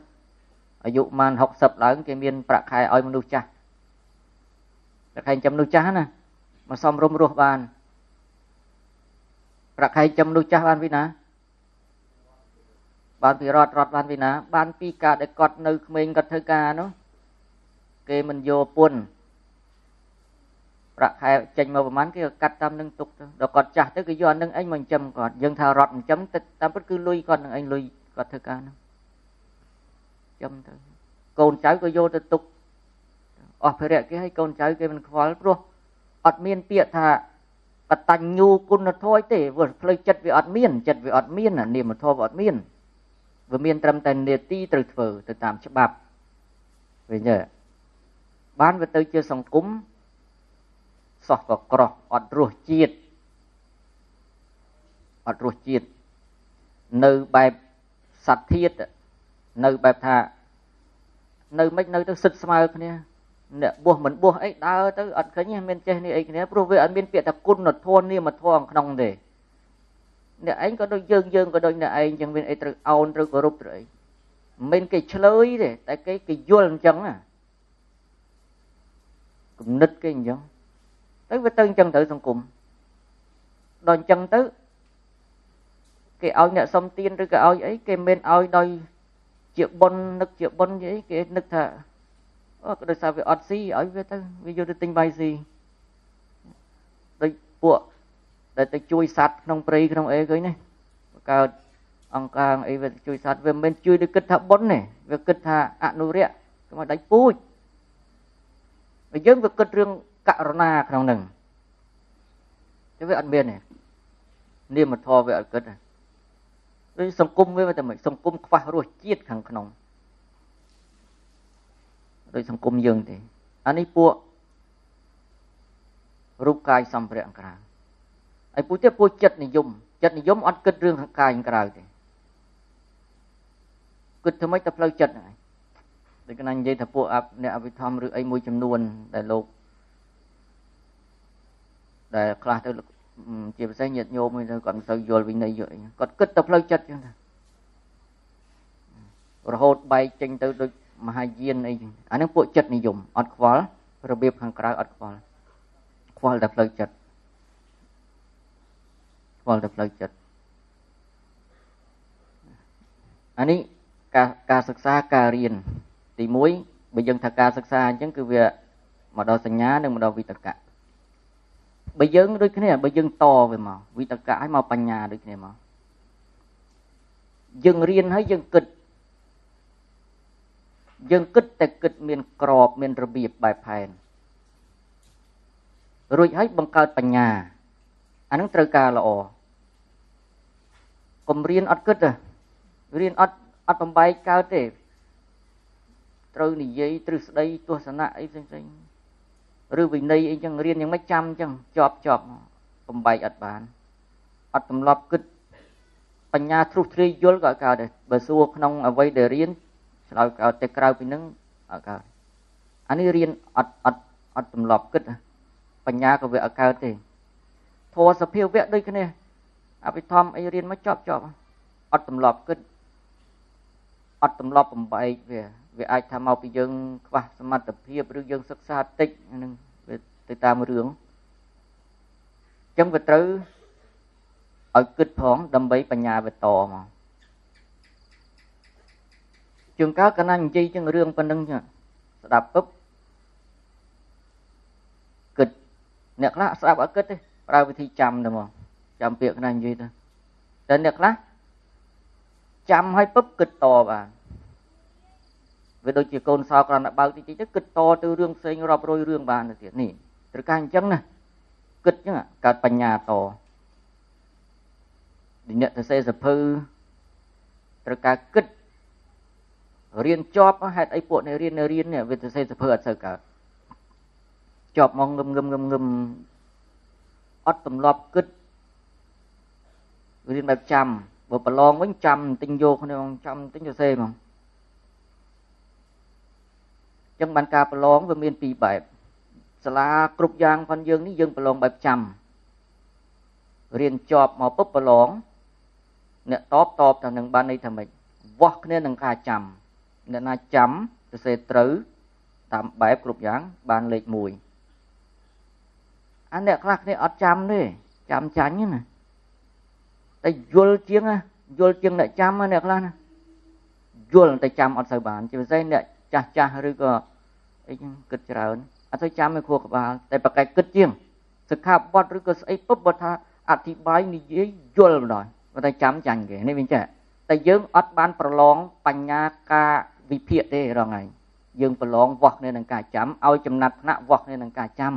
អាយុម៉ាន60ឡើងគេមានប្រាក់ខែឲ្យមនុស្សចាស់ប្រាក់ខែចិញ្ចឹមមនុស្សចាស់ណាមកសំរុំរស់បានប្រាក់ខែចិញ្ចឹមមនុស្សចាស់បានពីណាបានពីរត់បានពីណាបានពីការដែលគាត់នៅក្មេងគាត់ធ្វើការនោះគេមិនយកពន្ធប្រាក់ខែចេញមកប្រហែលគេក៏កាត់តាមនឹងទុកទៅដល់គាត់ចាស់ទៅគេយកអានឹងអញមកចិញ្ចឹមគាត់យើងថារត់ចិញ្ចឹមទៅតាមពិតគឺលុយគាត់នឹងអញលុយគាត់ធ្វើការនោះចិញ្ចឹមទៅកូនចៅក៏យកទៅទុកអស់ភារៈគេឲ្យកូនចៅគេមិនខ្វល់ព្រោះអត់មានពាក្យថាកតញ្ញូគុណធម៌ទេព្រោះផ្លូវចិត្តវាអត់មានចិត្តវាអត់មាននាមធម៌វាអត់មានវាមានត្រឹមតែនេតិត្រូវធ្វើទៅតាមច្បាប់វិញទេបានវាទៅជាសង្គមសោះក៏ក្រោះអត់រសជាតិអត់រសជាតិនៅបែបសត្វធាតុនៅបែបថានៅមិននៅទៅសិតស្មើគ្នាអ្នកបួសមិនបួសអីដើរទៅអត់ឃើញមានចេះនេះអីគ្នាព្រោះវាអត់មានពាក្យថាគុណធម៌នាមធម៌ក្នុងទេអ្នកឯងក៏ដូចយើងយើងក៏ដូចអ្នកឯងចឹងមានអីត្រូវអោនត្រូវគោរពត្រូវអីមិនគេឆ្លើយទេតែគេយល់អញ្ចឹងណាគំនិតគេអញ្ចឹងទៅវាទៅអញ្ចឹងទៅសង្គមដល់អញ្ចឹងទៅគេឲ្យអ្នកសុំទានឬក៏ឲ្យអីគេមិនឲ្យដោយជាបុណ្យនឹកជាបុណ្យអីគេនឹកថាអូក៏ដោយសារវាអត់ស៊ីឲ្យវាទៅវាយកទៅទិញបាយស៊ីដូចពួកដែលទៅជួយសត្វក្នុងព្រៃក្នុងអីឃើញទេបង្កើតអង្គការអីវាជួយសត្វវាមិនជួយដោយគិតថាបុណ្យទេវាគិតថាអនុរក្សកុំឲ្យដាច់ពូជបើយើងវាគិតរឿងករណាក្នុងនឹងតែវាអត់មានទេនាមធម៌វាអត់គិតទេដូចសង្គមវាតែមិនសង្គមខ្វះរសជាតិខាងក្នុងដូចសង្គមយើងទេអានេះពួករូបកាយសម្ភារៈក្រៅហើយពួកទៀតពួកចិត្តនិយមចិត្តនិយមអត់គិតរឿងខាងកាយក្រៅទេគិតធ្វើម៉េចតែផ្លូវចិត្តហ្នឹងឯងដូចកណានិយាយថាពួកអ្នកអភិធម្មឬអីមួយចំនួនដែលលោកដែលខ្លះទៅជាពិសេសញាតិញោមទៅគាត់មិនសូវយល់វិន័យយកអីគាត់គិតតែផ្លូវចិត្តចឹងទៅរហូតបែកចេញទៅដូចមហាយានអីចឹងអាហ្នឹងពួកចិត្តនិយមអត់ខ្វល់របៀបខាងក្រៅអត់ខ្វល់ខ្វល់តែផ្លូវចិត្តខ្វល់តែផ្លូវចិត្តអានេះការសិក្សាការរៀនទី1បើយើងថាការសិក្សាអញ្ចឹងគឺវាមកដល់សញ្ញានិងមកដល់វិតកៈបើយើងដូចគ្នាបើយើងតវាមកវិតកៈឲ្យមកបញ្ញាដូចគ្នាមកយើងរៀនហើយយើងគិតយើងគិតតែគិតមានក្របមានរបៀបបែបផែនរួចហើយបង្កើតបញ្ញាអានឹងត្រូវការល្អកុំរៀនអត់គិតទេរៀនអត់បំបែកកើតទេត្រូវនិយាយទ្រឹស្ដីទស្សនៈអីផ្សេងៗឬវិន័យអីចឹងរៀនយ៉ាងម៉េចចាំចឹងជាប់បំបែកអត់បានអត់ទម្លាប់គិតបញ្ញាទ្រុះទ្រាយយល់ក៏កើតដែរបើសួរក្នុងអ្វីដែលរៀនឆ្លើយកើតតែក្រៅពីនឹងអត់កើតអានេះរៀនអត់ទម្លាប់គិតបញ្ញាក៏វាអត់កើតទេធម៌សភាវៈដូចគ្នាអភិធម្មអីរៀនមកជាប់អត់ទម្លាប់គិតអត់ទម្លាប់បំបែកវាអាចថាមកពីយើងខ្វះសមត្ថភាពឬយើងសិក្សាតិចហ្នឹងវាទៅតាមរឿងអញ្ចឹងវាត្រូវឲ្យគិតផងដើម្បីបញ្ញាវាតមកជួនកាលកាលណានិយាយចឹងរឿងប៉ុណ្្នឹងស្ដាប់ពឹបគិតអ្នកខ្លះស្ដាប់អត់គិតទេប្រើវិធីចាំទៅមកចាំពាក្យខ្លះនិយាយទៅតែអ្នកខ្លះចាំឲ្យពឹបគិតតបានវាដូចជាកូនសោគ្រាន់តែបើកតិចតិចទៅគិតតទៅរឿងផ្សេងរាប់រយរឿងបានទៅទៀតនេះត្រូវការអញ្ចឹងណាគិតអញ្ចឹងកើតបញ្ញាតអ្នកទៅសេសភៅត្រូវការគិត រៀនជាប់ហេតុអីពួកនេះរៀនរៀននេះវាទៅសេសភើអត់សូវកើតជាប់មកងឹមងឹមងឹមងឹមអត់ទម្លាប់គិតរៀនបែបចាំបើប្រឡងវិញចាំទិញយកគ្នាចាំទិញសរសេរហ្មងចឹងបានការប្រឡងវាមានពីរបែបសាលាគ្រប់យ៉ាងផងយើងនេះយើងប្រឡងបែបចាំរៀនជាប់មកពុបប្រឡងអ្នកតបតបតែនឹងបានន័យថាម៉េចវាស់គ្នានឹងការចាំអ្នកណាចាំសរសេរត្រូវតាមបែបគ្រប់យ៉ាងបានលេខ1អាអ្នកខ្លះគ្នាអត់ចាំទេចាំចាញ់ណាតែយល់ជាងយល់ជាងអ្នកចាំអ្នកខ្លះណាយល់តែចាំអត់សូវបានជាពិសេសអ្នកចាស់ចាស់ឬក៏អីចឹងគិតច្រើនអត់សូវចាំឯខួរក្បាលតែប្រកែកគិតជាងសិក្ខាបទឬក៏ស្អីពុបបើថាអធិប្បាយនិយាយយល់ម្ដងប៉ុន្តែចាំចាញ់គេនេះវិញចេះតែយើងអត់បានប្រឡងបញ្ញាការវិភាគទេរងថ្ងៃយើងប្រឡងវាស់គ្នានឹងការចាំឲ្យចំណាត់ថ្នាក់វាស់គ្នានឹងការចាំ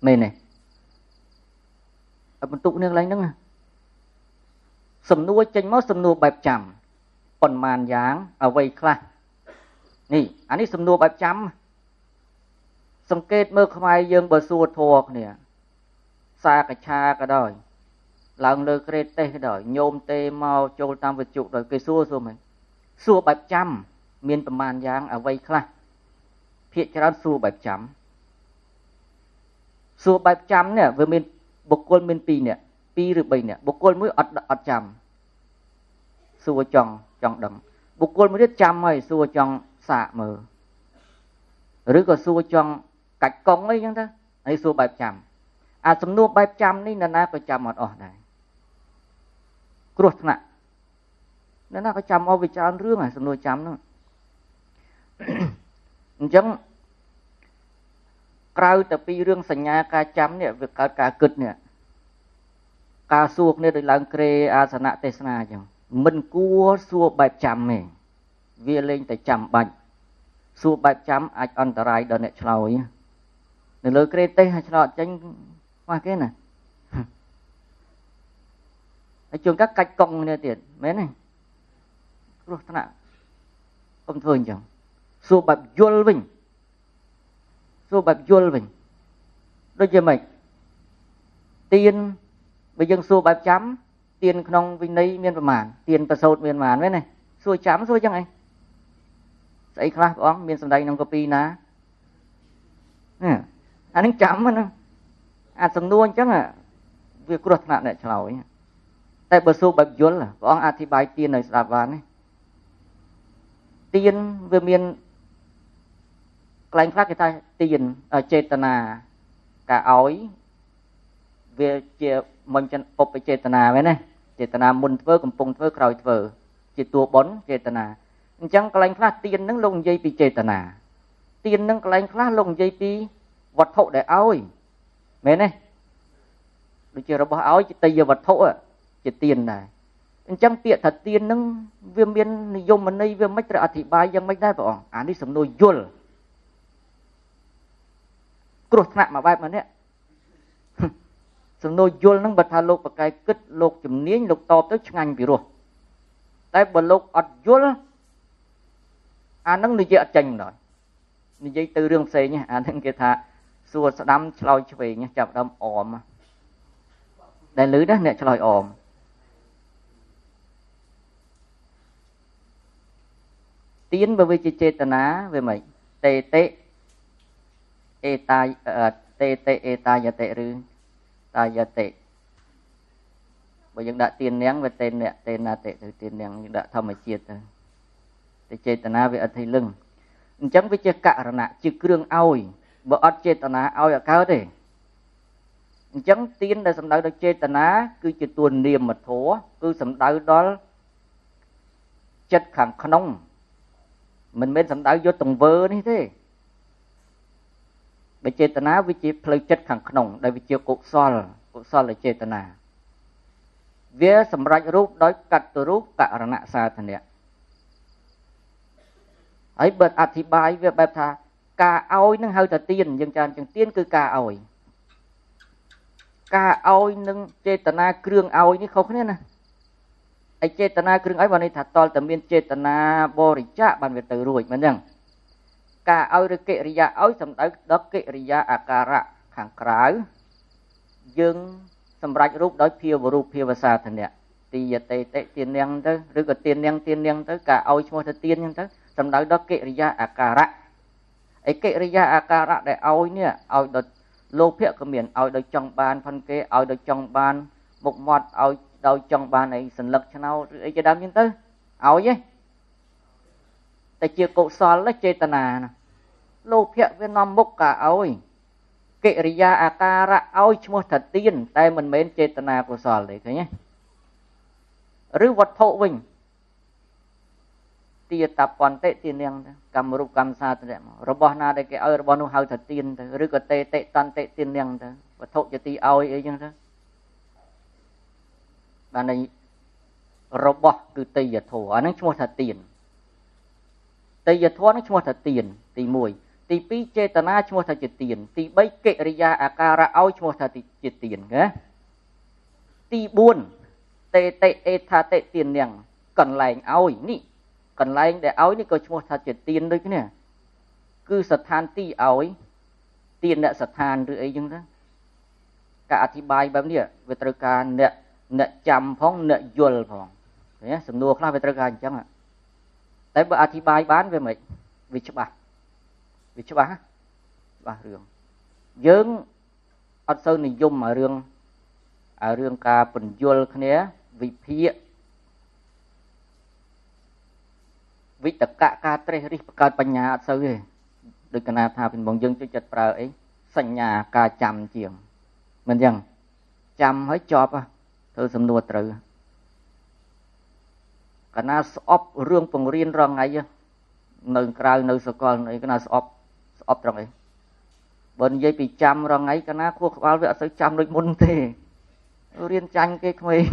មែនទេឲ្យបន្ទុកនេះកន្លែងហ្នឹងសំណួរចេញមកសំណួរបែបចាំប៉ុន្មានយ៉ាងអ្វីខ្លះនេះអានេះសំណួរបែបចាំសង្កេតមើលខ្មែរយើងបើសួរធរគ្នាសាកឆាក៏ដោយឡើងលើក្រេតទេសក៏ដោយញោមទេមកចូលតាមវិទ្យុដោយគេសួរសួរមែនសួរបែបចាំមានប្រមាណយ៉ាងអ្វីខ្លះភាគច្រើនសួរបែបចាំសួរបែបចាំនេះវាមានបុគ្គលមាន2នាក់2ឬ3នាក់បុគ្គលមួយអត់ចាំសួរចង់ដឹងបុគ្គលមួយទៀតចាំហើយសួរចង់សាកមើលឬក៏សួរចង់កាច់កង់អីចឹងទៅហើយសួរបែបចាំអាសំណួរបែបចាំនេះនរណាក៏ចាំអត់អស់ដែរគ្រោះថ្នាក់នរណាក៏ចាំអស់វាច្រើនរឿងហើយសំណួរចាំនោះអញ្ចឹងក្រៅតែពីរឿងសញ្ញាការចាំនេះវាកើតការគិតនេះការសួរគ្នាដូចឡើងក្រេអាសនៈទេសនាអញ្ចឹងមិនគួរសួរបែបចាំទេវាលែងតែចាំបាច់សួរបែបចាំអាចអន្តរាយដល់អ្នកឆ្លើយនៅលើក្រេទេសឲ្យឆ្លោតចេញខ្វះគេណាហើយជួនកាលកាច់កង់គ្នាទៀតមែនទេគ្រោះថ្នាក់កុំធ្វើអញ្ចឹងសួរបែបយល់វិញសួរបែបយល់វិញដូចជាម៉េចទៀនបើយើងសួរបែបចាំទៀនក្នុងវិន័យមានប្រមាណទៀនប្រសូតមានប្រមាណមែនទេសួរចាំសួរចឹងអីស្អីខ្លះព្រះអង្គមានសម្ដែងក្នុងកពីណាអានឹងចាំណាអាសំណួរអញ្ចឹងវាគ្រោះថ្នាក់អ្នកឆ្លើយតែបើសួរបែបយល់ព្រះអង្គអធិប្បាយទៀនឲ្យស្ដាប់បានទេទៀនវាមានកន្លែងខ្លះគេថាទៀនចេតនាការឲ្យវាជាមុនពុបចេតនាមែនទេចេតនាមុនធ្វើកំពុងធ្វើក្រោយធ្វើជាតួបុណ្យចេតនាអញ្ចឹងកន្លែងខ្លះទៀនហ្នឹងលោកនិយាយពីចេតនាទៀនហ្នឹងកន្លែងខ្លះលោកនិយាយពីវត្ថុដែលឲ្យមែនទេដូចជារបស់ឲ្យជាតយវត្ថុជាទៀនដែរអញ្ចឹងពាក្យថាទៀនហ្នឹងវាមាននិយមន័យវាមិនត្រូវអធិប្បាយយ៉ាងម៉េចដែរព្រះអង្គអានេះសំណួរយល់គ្រោះថ្នាក់មួយបែបមកនេះសំណួរយល់ហ្នឹងបើថាលោកបកែគិតលោកជំនាញលោកតបទៅឆ្ងាញ់ពីរោះតែបើលោកអត់យល់អាហ្នឹងនិយាយអត់ចេញម្ដងនិយាយទៅរឿងផ្សេងអាហ្នឹងគេថាសួរស្ដាំឆ្លើយឆ្វេងចាប់ដើមអមដែលលឺណាអ្នកឆ្លើយអមទៀនបើវាជាចេតនាវាម៉េចតេតិអេតាតេតិអេតាយតិឬតាយតិបើយើងដាក់ទៀននាងវាតេអ្នកតេណាតិទៅទៀននាងយើងដាក់ធម្មជាតិទៅតែចេតនាវាអត់ធីលឹងអញ្ចឹងវាជាករណៈជាគ្រឿងឲ្យបើអត់ចេតនាឲ្យអត់កើតទេអញ្ចឹងទៀនដែលសំដៅដល់ចេតនាគឺជាតួនាមធម៌គឺសំដៅដល់ចិត្តខាងក្នុងមិនមែនសំដៅយកទង្វើនេះទេបើចេតនាវាជាផ្លូវចិត្តខាងក្នុងដែលវាជាកុសលកុសលចេតនាវាសម្រេចរូបដោយកតរូបករណៈសាធនៈហើយបើអធិប្បាយវាបែបថាការឲ្យនឹងហៅថាទៀនយើងចានចឹងទៀនគឺការឲ្យការឲ្យនឹងចេតនាគ្រឿងឲ្យនេះខុសគ្នាណា ឯចេតនាគ្រឿងឲ្យបានន័យថាតលតែមានចេតនាបរិច្ចាគបានវាទៅរួចមិនចឹងការឲ្យឬកិរិយាឲ្យសំដៅដល់កិរិយាអាការៈខាងក្រៅយើងសម្រេចរូបដោយភាវរូបភាវសាធនៈទីយតេតិទានាងទៅឬក៏ទានាងទានាងទៅការឲ្យឈ្មោះទៅទានចឹងទៅសំដៅដល់កិរិយាអាការៈឯកិរិយាអាការៈដែលឲ្យនេះឲ្យដល់លោភៈក៏មានឲ្យដោយចង់បានផនគេឲ្យដោយចង់បានមុខមាត់ឲ្យដោយចង់បានអីសន្លឹកឆ្នោតឬអីជាដើមចឹងទៅឲ្យឯងតែជាកុសលចេតនាណាលោភៈវានាំមុខការឲ្យកិរិយាអាការៈឲ្យឈ្មោះថាទានតែមិនមែនចេតនាកុសលទេឃើញទេឬវត្ថុវិញទាតពន្តិទានាងកម្មរូបកម្មសាទនៈរបស់ណាដែលគេឲ្យរបស់នោះហៅថាទានទៅឬក៏តេតិតន្តិទានាងទៅវត្ថុជាទីឲ្យអីចឹងទៅបានន័យរបស់គឺទេយធម៌អាហ្នឹងឈ្មោះថាទានទេយធម៌ហ្នឹងឈ្មោះថាទានទី1ទី2ចេតនាឈ្មោះថាជាទានទី3កិរិយាអាការៈឲ្យឈ្មោះថាជាទានណាទី4តេតិអេថាតិទាននាងកន្លែងឲ្យនេះកន្លែងដែលឲ្យនេះក៏ឈ្មោះថាជាទានដូចគ្នាគឺស្ថានទីឲ្យទានអ្នកស្ថានឬអីចឹងទៅការអធិប្បាយបែបនេះវាត្រូវការអ្នកចាំផងអ្នកយល់ផងឃើញទេសំណួរខ្លះវាត្រូវការអញ្ចឹងតែបើអធិប្បាយបានវាមិនវាច្បាស់វាច្បាស់ច្បាស់រឿងយើងអត់សូវនិយមអារឿងការពន្យល់គ្នាវិភាគវិតកៈការត្រេះរិះបង្កើតបញ្ញាអត់សូវទេដូចកណាថាពីបងយើងជួយចិត្តប្រើអីសញ្ញាការចាំជាងមិនអញ្ចឹងចាំហើយចប់ធ្វើសំណួរត្រូវកណាស្អប់រឿងពង្រៀនរងថ្ងៃនៅក្រៅនៅសកលអីកណាស្អប់ត្រង់អីបើនិយាយពីចាំរងថ្ងៃកណាខួរក្បាលវាអត់សូវចាំដូចមុនទេរៀនចាញ់គេក្មេង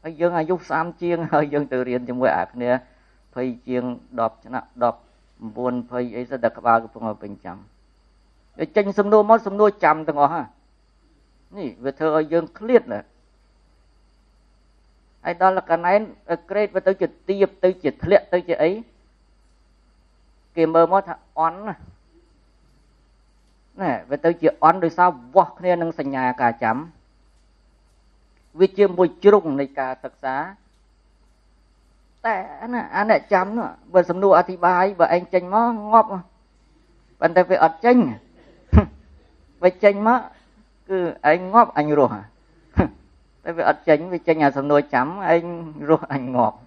ហើយយើងអាយុ30ជាងហើយយើងទៅរៀនជាមួយអាគ្នា20ជាង10ឆ្នាំ19 20អីសិតតែក្បាលកំពុងឲ្យពេញចាំវាចេញសំណួរមកសំណួរចាំទាំងអស់នេះវាធ្វើឲ្យយើងឃ្លាតណាហើយដល់កណែនក្រេតវាទៅជាទៀបទៅជាធ្លាក់ទៅជាអីគេមើលមកថាអន់ណាណែវាទៅជាអន់ដោយសារវាស់គ្នានឹងសញ្ញាការចាំវាជាមួយជ្រុងនៃការសិក្សាតែណាអាអ្នកចាំនោះបើសំណួរអធិប្បាយបើឯងចេញមកងាប់ប៉ុន្តែវាអត់ចេញវាចេញមកគឺឯងងាប់អញរស់តែវាអត់ចេញវាចេញអាសំណួរចាំឯងរស់អញងាប់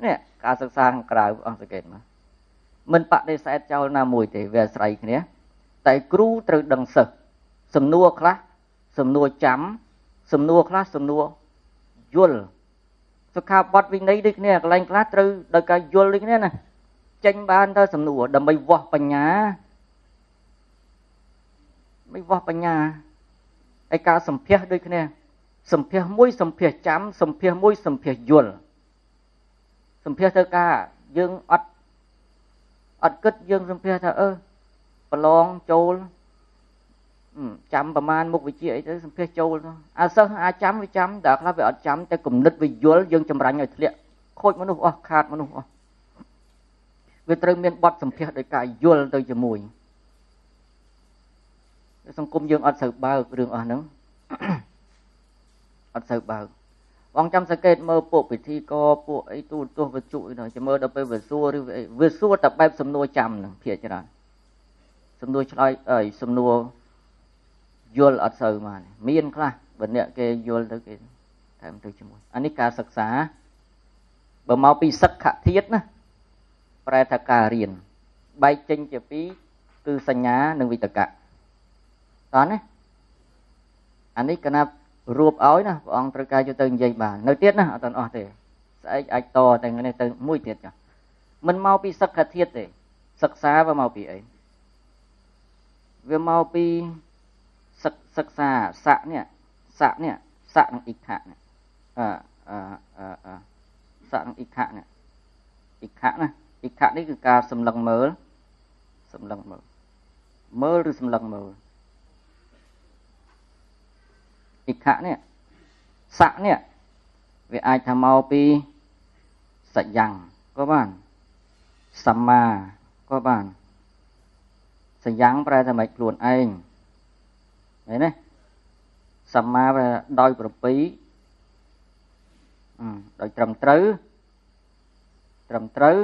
នេះការសិក្សាខាងក្រៅអង្គសង្កេតមកមិនបដិសេធចោលណាមួយទេវាអាស្រ័យគ្នាតែគ្រូត្រូវដឹងសិស្សសំណួរខ្លះសំណួរចាំសំណួរខ្លះសំណួរយល់សុខាបទវិន័យដូចគ្នាកន្លែងខ្លះត្រូវដោយការយល់ដូចគ្នាណាចេញបានទៅសំណួរដើម្បីវាស់បញ្ញាមិនវាស់បញ្ញាឯការសម្ភាសដូចគ្នាសម្ភាសមួយសម្ភាសចាំសម្ភាសមួយសម្ភាសយល់សម្ភាសធ្វើការយើងអត់គិតយើងសម្ភាសថាប្រឡងចូលចាំប្រមាណមុខវិជ្ជាអីទៅសម្ភាសចូលទៅអាសិស្សអាចចាំវាចាំតែខ្លះវាអត់ចាំតែគំនិតវាយល់យើងចម្រាញ់ឲ្យធ្លាក់ខូចមនុស្សអស់ខាតមនុស្សអស់វាត្រូវមានបទសម្ភាសដោយការយល់ទៅជាមួយសង្គមយើងអត់សូវបើករឿងអស់ហ្នឹងអត់សូវបើកបងចាំសង្កេតមើលពួកពិធីករពួកអីទូរទស្សន៍វិទ្យុអីនោះចាំមើលដល់ពេលវាសួរឬវាសួរតែបែបសំណួរចាំហ្នឹងភាគច្រើនសំណួរឆ្លើយអីសំណួរយល់អត់សូវមកមានខ្លះបើអ្នកគេយល់ទៅគេថែមទៅជាមួយអានេះការសិក្សាបើមកពីសិក្ខធាតុណាប្រែថាការរៀនបែកចេញជាពីរគឺសញ្ញានិងវិតកៈតោះណាអានេះកណារួបឲ្យណាព្រះអង្គត្រូវការយកទៅនិយាយបាននៅទៀតណាអត់ទាន់អស់ទេស្អែកអាចតតែនេះទៅមួយទៀតចាមិនមកពីសិក្ខធាតុទេសិក្សាវាមកពីអីវាមកពីសិក្សាស័កនេះស័កនេះស័កនិងអ៊ីខៈនេះអឺស័កនិងអ៊ីខៈនេះអ៊ីខៈណាអ៊ីខៈនេះគឺការសម្លឹងមើលសម្លឹងមើលមើលឬសម្លឹងមើលអ៊ីខៈនេះ ស័កនេះវាអាចថាមកពីសយ៉ាងក៏បានសម្មាក៏បានសយ៉ាងប្រែថាម៉េចខ្លួនឯងឃើញទេសម្មាប្រែដោយប្រពីដោយត្រឹមត្រូវត្រឹមត្រូវ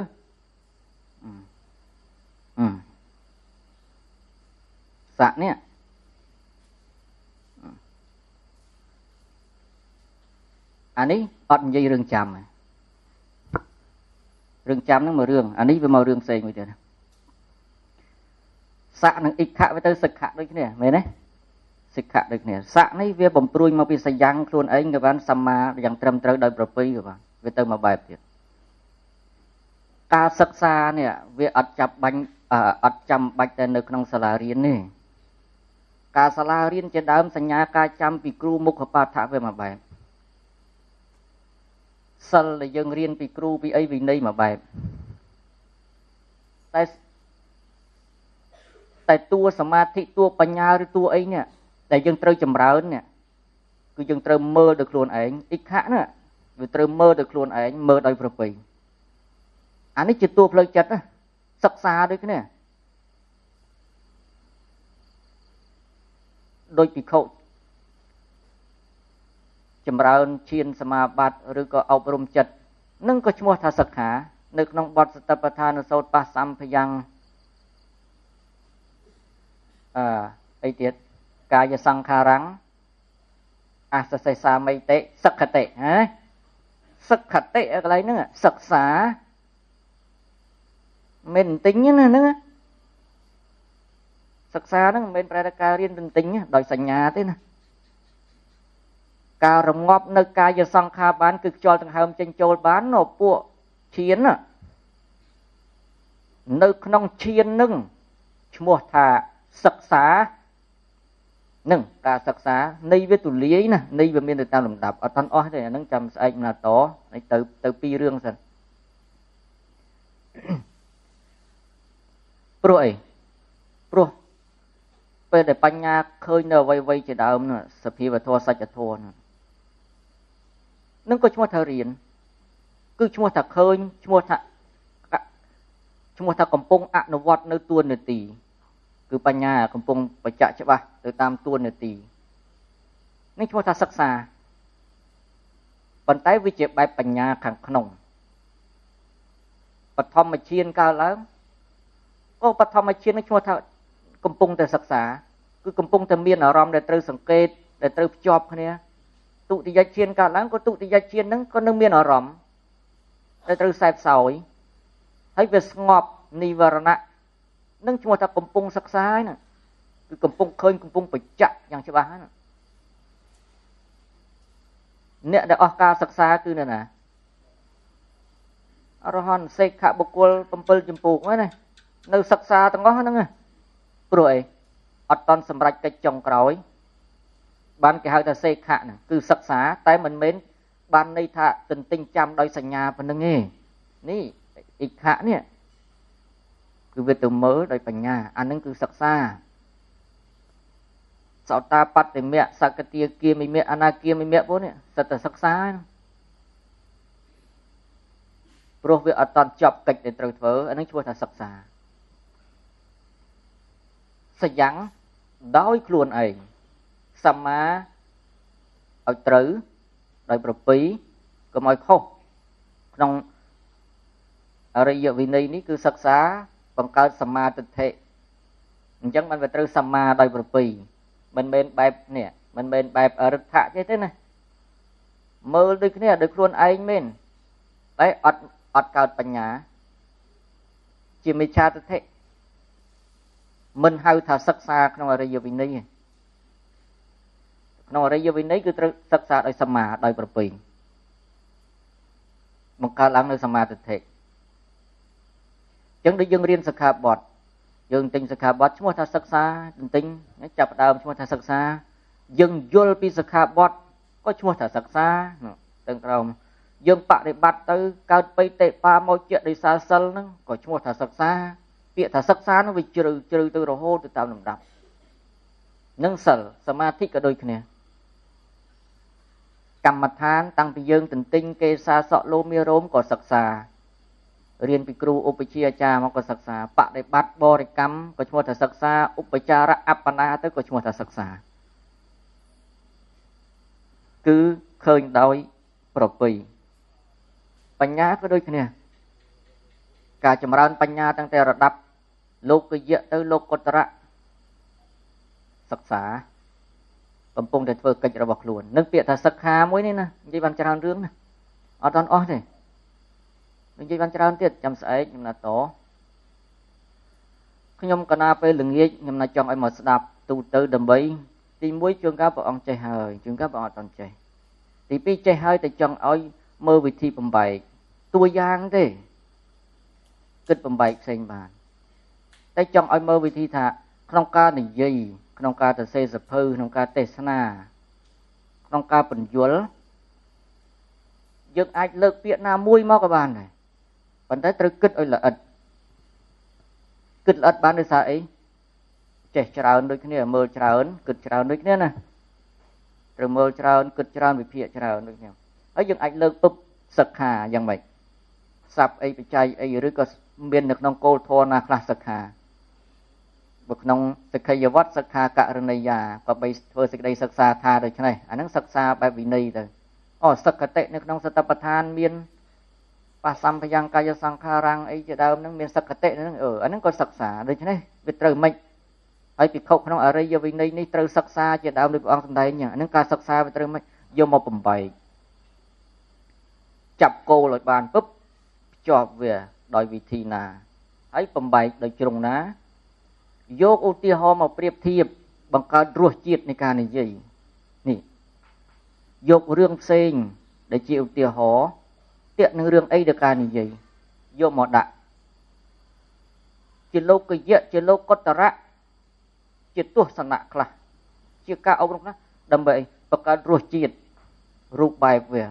ស័កនេះអានេះអត់និយាយរឿងចាំរឿងចាំហ្នឹងមួយរឿងអានេះវាមករឿងផ្សេងមួយទៀតស័កនិងអ៊ិខៈវាទៅសិក្ខៈដូចគ្នាមែនទេសិក្ខៈដូចគ្នាស័កនេះវាបំព្រួយមកពីសយ៉ាងខ្លួនឯងក៏បានសម្មាយ៉ាងត្រឹមត្រូវដោយប្រពៃក៏បានវាទៅមកបែបទៀតការសិក្សានេះវាអត់ចាប់បាញ់អត់ចាំបាច់តែនៅក្នុងសាលារៀនទេការសាលារៀនជាដើមសញ្ញាការចាំពីគ្រូមុខបាថៈវាមកបែបសិលដែលយើងរៀនពីគ្រូពីអីវិន័យមកបែបតែតួសមាធិតួបញ្ញាឬតួអីនេះដែលយើងត្រូវចម្រើននេះគឺយើងត្រូវមើលដោយខ្លួនឯងអ៊ិខៈណាវាត្រូវមើលដោយខ្លួនឯងមើលដោយប្រពៃអានេះជាតួផ្លូវចិត្តណាសិក្សាដូចគ្នាដូចភិក្ខុចម្រើនឈានសមាបត្តិឬក៏អប់រំចិត្តនឹងក៏ឈ្មោះថាសិក្ខានៅក្នុងបទសតិប្បដ្ឋានសូត្របសម្ភយ៉ាងអីទៀតកាយសង្ខារੰអសសេសាមិតិសិក្ខតិហ៎សិក្ខតិកន្លែងហ្នឹងសិក្សាមិនទិញណាហ្នឹងសិក្សាហ្នឹងមិនមែនប្រែថាការរៀនទិញដោយសញ្ញាទេណាការរងាប់នៅកាយសង្ខារបានគឺខ្យល់ដង្ហើមចេញចូលបាននៅពួកឈាននៅក្នុងឈាននឹងឈ្មោះថាសិក្សានឹងការសិក្សានៃវាទូលាយណានៃវាមានទៅតាមលំដាប់អត់ទាន់អស់ទេអាហ្នឹងចាំស្អែកណាតនេះទៅពីររឿងសិនព្រោះអីព្រោះពេលដែលបញ្ញាឃើញនៅអ្វីៗជាដើមនោះសភាវធម៌សច្ចធម៌នោះនឹងក៏ឈ្មោះថារៀនគឺឈ្មោះថាឃើញឈ្មោះថាកំពុងអនុវត្តនៅតួនាទីគឺបញ្ញាកំពុងបញ្ជាក់ច្បាស់ទៅតាមតួនាទីនេះឈ្មោះថាសិក្សាប៉ុន្តែវាជាបែបបញ្ញាខាងក្នុងបឋមឈានកើតឡើងក៏បឋមឈាននេះឈ្មោះថាកំពុងតែសិក្សាគឺកំពុងតែមានអារម្មណ៍ដែលត្រូវសង្កេតដែលត្រូវភ្ជាប់គ្នាទុតិយឈានកើតឡើងក៏ទុតិយឈានហ្នឹងក៏នឹងមានអារម្មណ៍ដែលត្រូវសែបសោយហើយវាស្ងប់និវរណៈនឹងឈ្មោះថាកំពុងសិក្សាហើយណាគឺកំពុងឃើញកំពុងបញ្ជាក់យ៉ាងច្បាស់ណាអ្នកដែលអស់ការសិក្សាគឺនៅណាអរហន្តសេខបុគ្គល7ចម្ពោះហ្នឹងណានៅសិក្សាទាំងអស់ហ្នឹងព្រោះអីអត់តន់សម្រេចកិច្ចចុងក្រោយបានគេហៅថាសេខៈហ្នឹងគឺសិក្សាតែមិនមែនបានន័យថាទន្ទិញចាំដោយសញ្ញាប៉ុណ្្នឹងទេនេះអ៊ិខៈនេះគឺវាទៅមើលដោយបញ្ញាអានឹងគឺសិក្សាសោតាបតិមៈសកតិគាមិមៈអនាគាមិមៈពួកនេះសិតតែសិក្សាព្រោះវាអត់តន់ចប់កិច្ចដែលត្រូវធ្វើអានឹងឈ្មោះថាសិក្សាសយ៉ាងដោយខ្លួនឯងសម្មាឲ្យត្រូវដោយប្រពៃកុំឲ្យខុសក្នុងអរិយវិន័យនេះគឺសិក្សាបង្កើតសមាទិដ្ឋិអញ្ចឹងបានវាត្រូវសម្មាដោយប្រពៃមិនមែនបែបនេះមិនមែនបែបអរិទ្ធៈទេណាមើលដូចគ្នាដោយខ្លួនឯងមែនតែអត់កើតបញ្ញាជាមិច្ឆាទិដ្ឋិមិនហៅថាសិក្សាក្នុងអរិយវិន័យទេក្នុងអរិយវិន័យគឺត្រូវសិក្សាដោយសម្មាដោយប្រពៃបង្កើតឡើងនៅសមាទិដ្ឋិចឹងដូចយើងរៀនសិក្ខាបទយើងទិញសិក្ខាបទឈ្មោះថាសិក្សាទិញចាប់ដើមឈ្មោះថាសិក្សាយើងយល់ពីសិក្ខាបទក៏ឈ្មោះថាសិក្សាទាំងក្រោមយើងបដិបត្តិទៅកើតបិតិបាមកជាដោយសារសិលហ្នឹងក៏ឈ្មោះថាសិក្សាពាក្យថាសិក្សានោះវាជ្រៅជ្រៅទៅរហូតទៅតាមលំដាប់នឹងសិលសមាធិក៏ដូចគ្នា កម្មដ្ឋានតាំងពីយើងទន្ទិញគេសាសក់លោមារោមក៏សិក្សារៀនពីគ្រូឧបជាអាចារ្យមកក៏សិក្សាបដិបត្តិបរិកម្មក៏ឈ្មោះថាសិក្សាឧបចារអបណាទៅក៏ឈ្មោះថាសិក្សាគឺឃើញដោយប្រពៃបញ្ញាក៏ដូចគ្នាការចម្រើនបញ្ញាតាំងតែរដាប់លោកយៈទៅលោកុត្តរៈសិក្សាកំពុងតែធ្វើកិច្ចរបស់ខ្លួននឹងពាក្យថាសិក្ខាមួយនេះណានិយាយបានច្រើនរឿងណាអត់ទាន់អស់ទេនិយាយបានច្រើនទៀតចាំស្អែកខ្ញុំណាតខ្ញុំកណាពេលល្ងាចខ្ញុំណាចង់ឲ្យមកស្ដាប់ទូទៅដើម្បីទី1ជួនកាលព្រះអង្គចេះហើយជួនកាលព្រះអង្គអត់ទាន់ចេះទី2ចេះហើយតែចង់ឲ្យមើលវិធីបំបែកតួយ៉ាងទេគិតបំបែកផ្សេងបានតែចង់ឲ្យមើលវិធីថាក្នុងការនិយាយក្នុងការសរសេរសភៅក្នុងការទេសនាក្នុងការពន្យល់យើងអាចលើកពាក្យណាមួយមកក៏បានដែរប៉ុន្តែត្រូវគិតឲ្យល្អិតគិតល្អិតបានដោយសារអីចេះច្រើនដូចគ្នាមើលច្រើនគិតច្រើនដូចគ្នាណាត្រូវមើលច្រើនគិតច្រើនវិភាគច្រើនដូចគ្នាហើយយើងអាចលើកពុបសិក្ខាយ៉ាងម៉េចស័ព្ទអីបច្ច័យអីឬក៏មាននៅក្នុងគោលធម៌ណាខ្លះសិក្ខាបើក្នុងសិក្ខីយវត្តសិក្ខាករណីយាក៏បីធ្វើសេចក្តីសិក្សាថាដូច្នេះអាហ្នឹងសិក្សាបែបវិន័យទៅអូសិក្ខតិនៅក្នុងសតិប្បដ្ឋានមានបសម្ភយ៉ាងកាយសង្ខារាំងអីជាដើមហ្នឹងមានសិក្ខតិហ្នឹងអាហ្នឹងក៏សិក្សាដូច្នេះវាត្រូវម៉េចហើយភិក្ខុក្នុងអរិយវិន័យនេះត្រូវសិក្សាជាដើមដូចព្រះអង្គសម្ដែងហ្នឹងអាហ្នឹងការសិក្សាវាត្រូវម៉េចយកមកបំបែកចាប់គោលឲ្យបានពឹបភ្ជាប់វាដោយវិធីណាហើយបំបែកដោយជ្រុងណាយកឧទាហរណ៍មកប្រៀបធៀបបង្កើតរសជាតិនៃការនិយាយនេះយករឿងផ្សេងដែលជាឧទាហរណ៍ទាក់នឹងរឿងអីដែលការនិយាយយកមកដាក់ជាលោកយៈជាលោកុត្តរៈជាទស្សនៈខ្លះជាការអប់រំខ្លះដើម្បីបង្កើតរសជាតិរូបបែបវា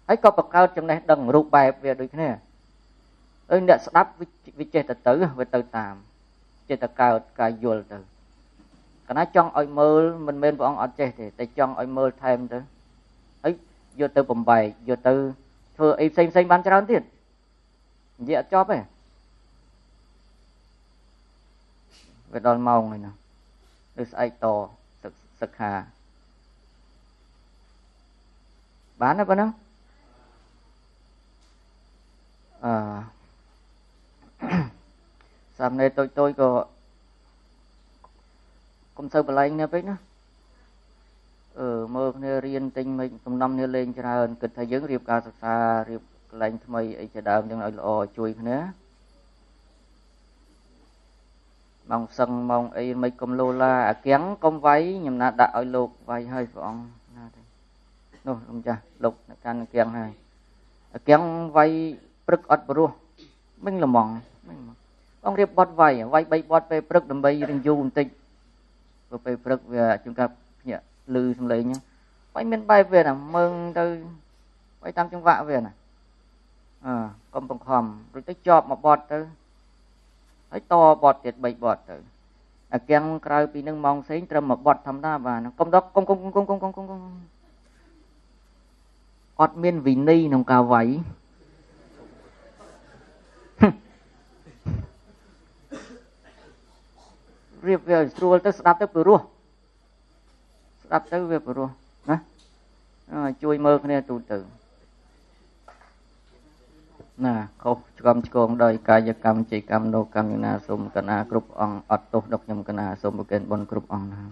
ហើយក៏បង្កើតចំណេះដឹងរូបបែបវាដូចគ្នាហើយអ្នកស្ដាប់វាចេះតែទៅវាទៅតាមចេះតែកើតការយល់ទៅកាលណាចង់ឲ្យមើលមិនមែនព្រះអង្គអត់ចេះទេតែចង់ឲ្យមើលថែមទៅហើយយកទៅបំបែកយកទៅធ្វើអីផ្សេងផ្សេងបានច្រើនទៀតនិយាយអត់ចប់ទេវាដល់ម៉ោងហើយណាឬស្អែកតសិក្ខាបានទេប៉ុណ្ណឹងអឺសាមណេរតូចៗក៏កុំសូវបលែងគ្នាពេកណាមើលគ្នារៀនទិញមិនកំណំគ្នាលេងច្រើនគិតថាយើងរៀបការសិក្សារៀបកន្លែងថ្មីអីជាដើមចឹងឲ្យល្អជួយគ្នាម៉ោងសឹងម៉ោងអីមិនកុំលោឡាអាគៀងកុំវាយខ្ញុំណាដាក់ឲ្យលោកវាយហើយព្រះអង្គណាទេនោះម្ចាស់លោកកាន់អាគៀងហើយអាគៀងវាយព្រឹកអត់ព្រោះមិញល្មងមិញបងរៀបបត់វាយវាយ3បត់ពេលព្រឹកដើម្បីរៀងយូរបន្តិចព្រោះពេលព្រឹកវាជួនកាលភ្ញាក់លឺសំឡេងហ្នឹងវាយមានបែបវាណាមើងទៅវាយតាមចង្វាក់វាណាកុំបង្ខំរួចទៅជាប់មកបត់ទៅហើយតបត់ទៀត3បត់ទៅអាគៀងក្រៅពីនឹងម៉ោងផ្សេងត្រឹមមកបត់ធម្មតាបានកុំដល់កុំកុំកុំកុំកុំកុំកុំអត់មានវិន័យក្នុងការវាយរៀបវាស្រួលទៅស្ដាប់ទៅព្រោះស្ដាប់ទៅវាព្រោះណាជួយមើលគ្នាទូទៅណាខុសឆ្កំឆ្គងដោយកាយកម្មជ័យកម្មនោកម្មយ៉ាងណាសូមកណាគ្រប់អង្គអត់ទោសដល់ខ្ញុំកណាសូមប្រគេនបុណ្យគ្រប់អង្គណា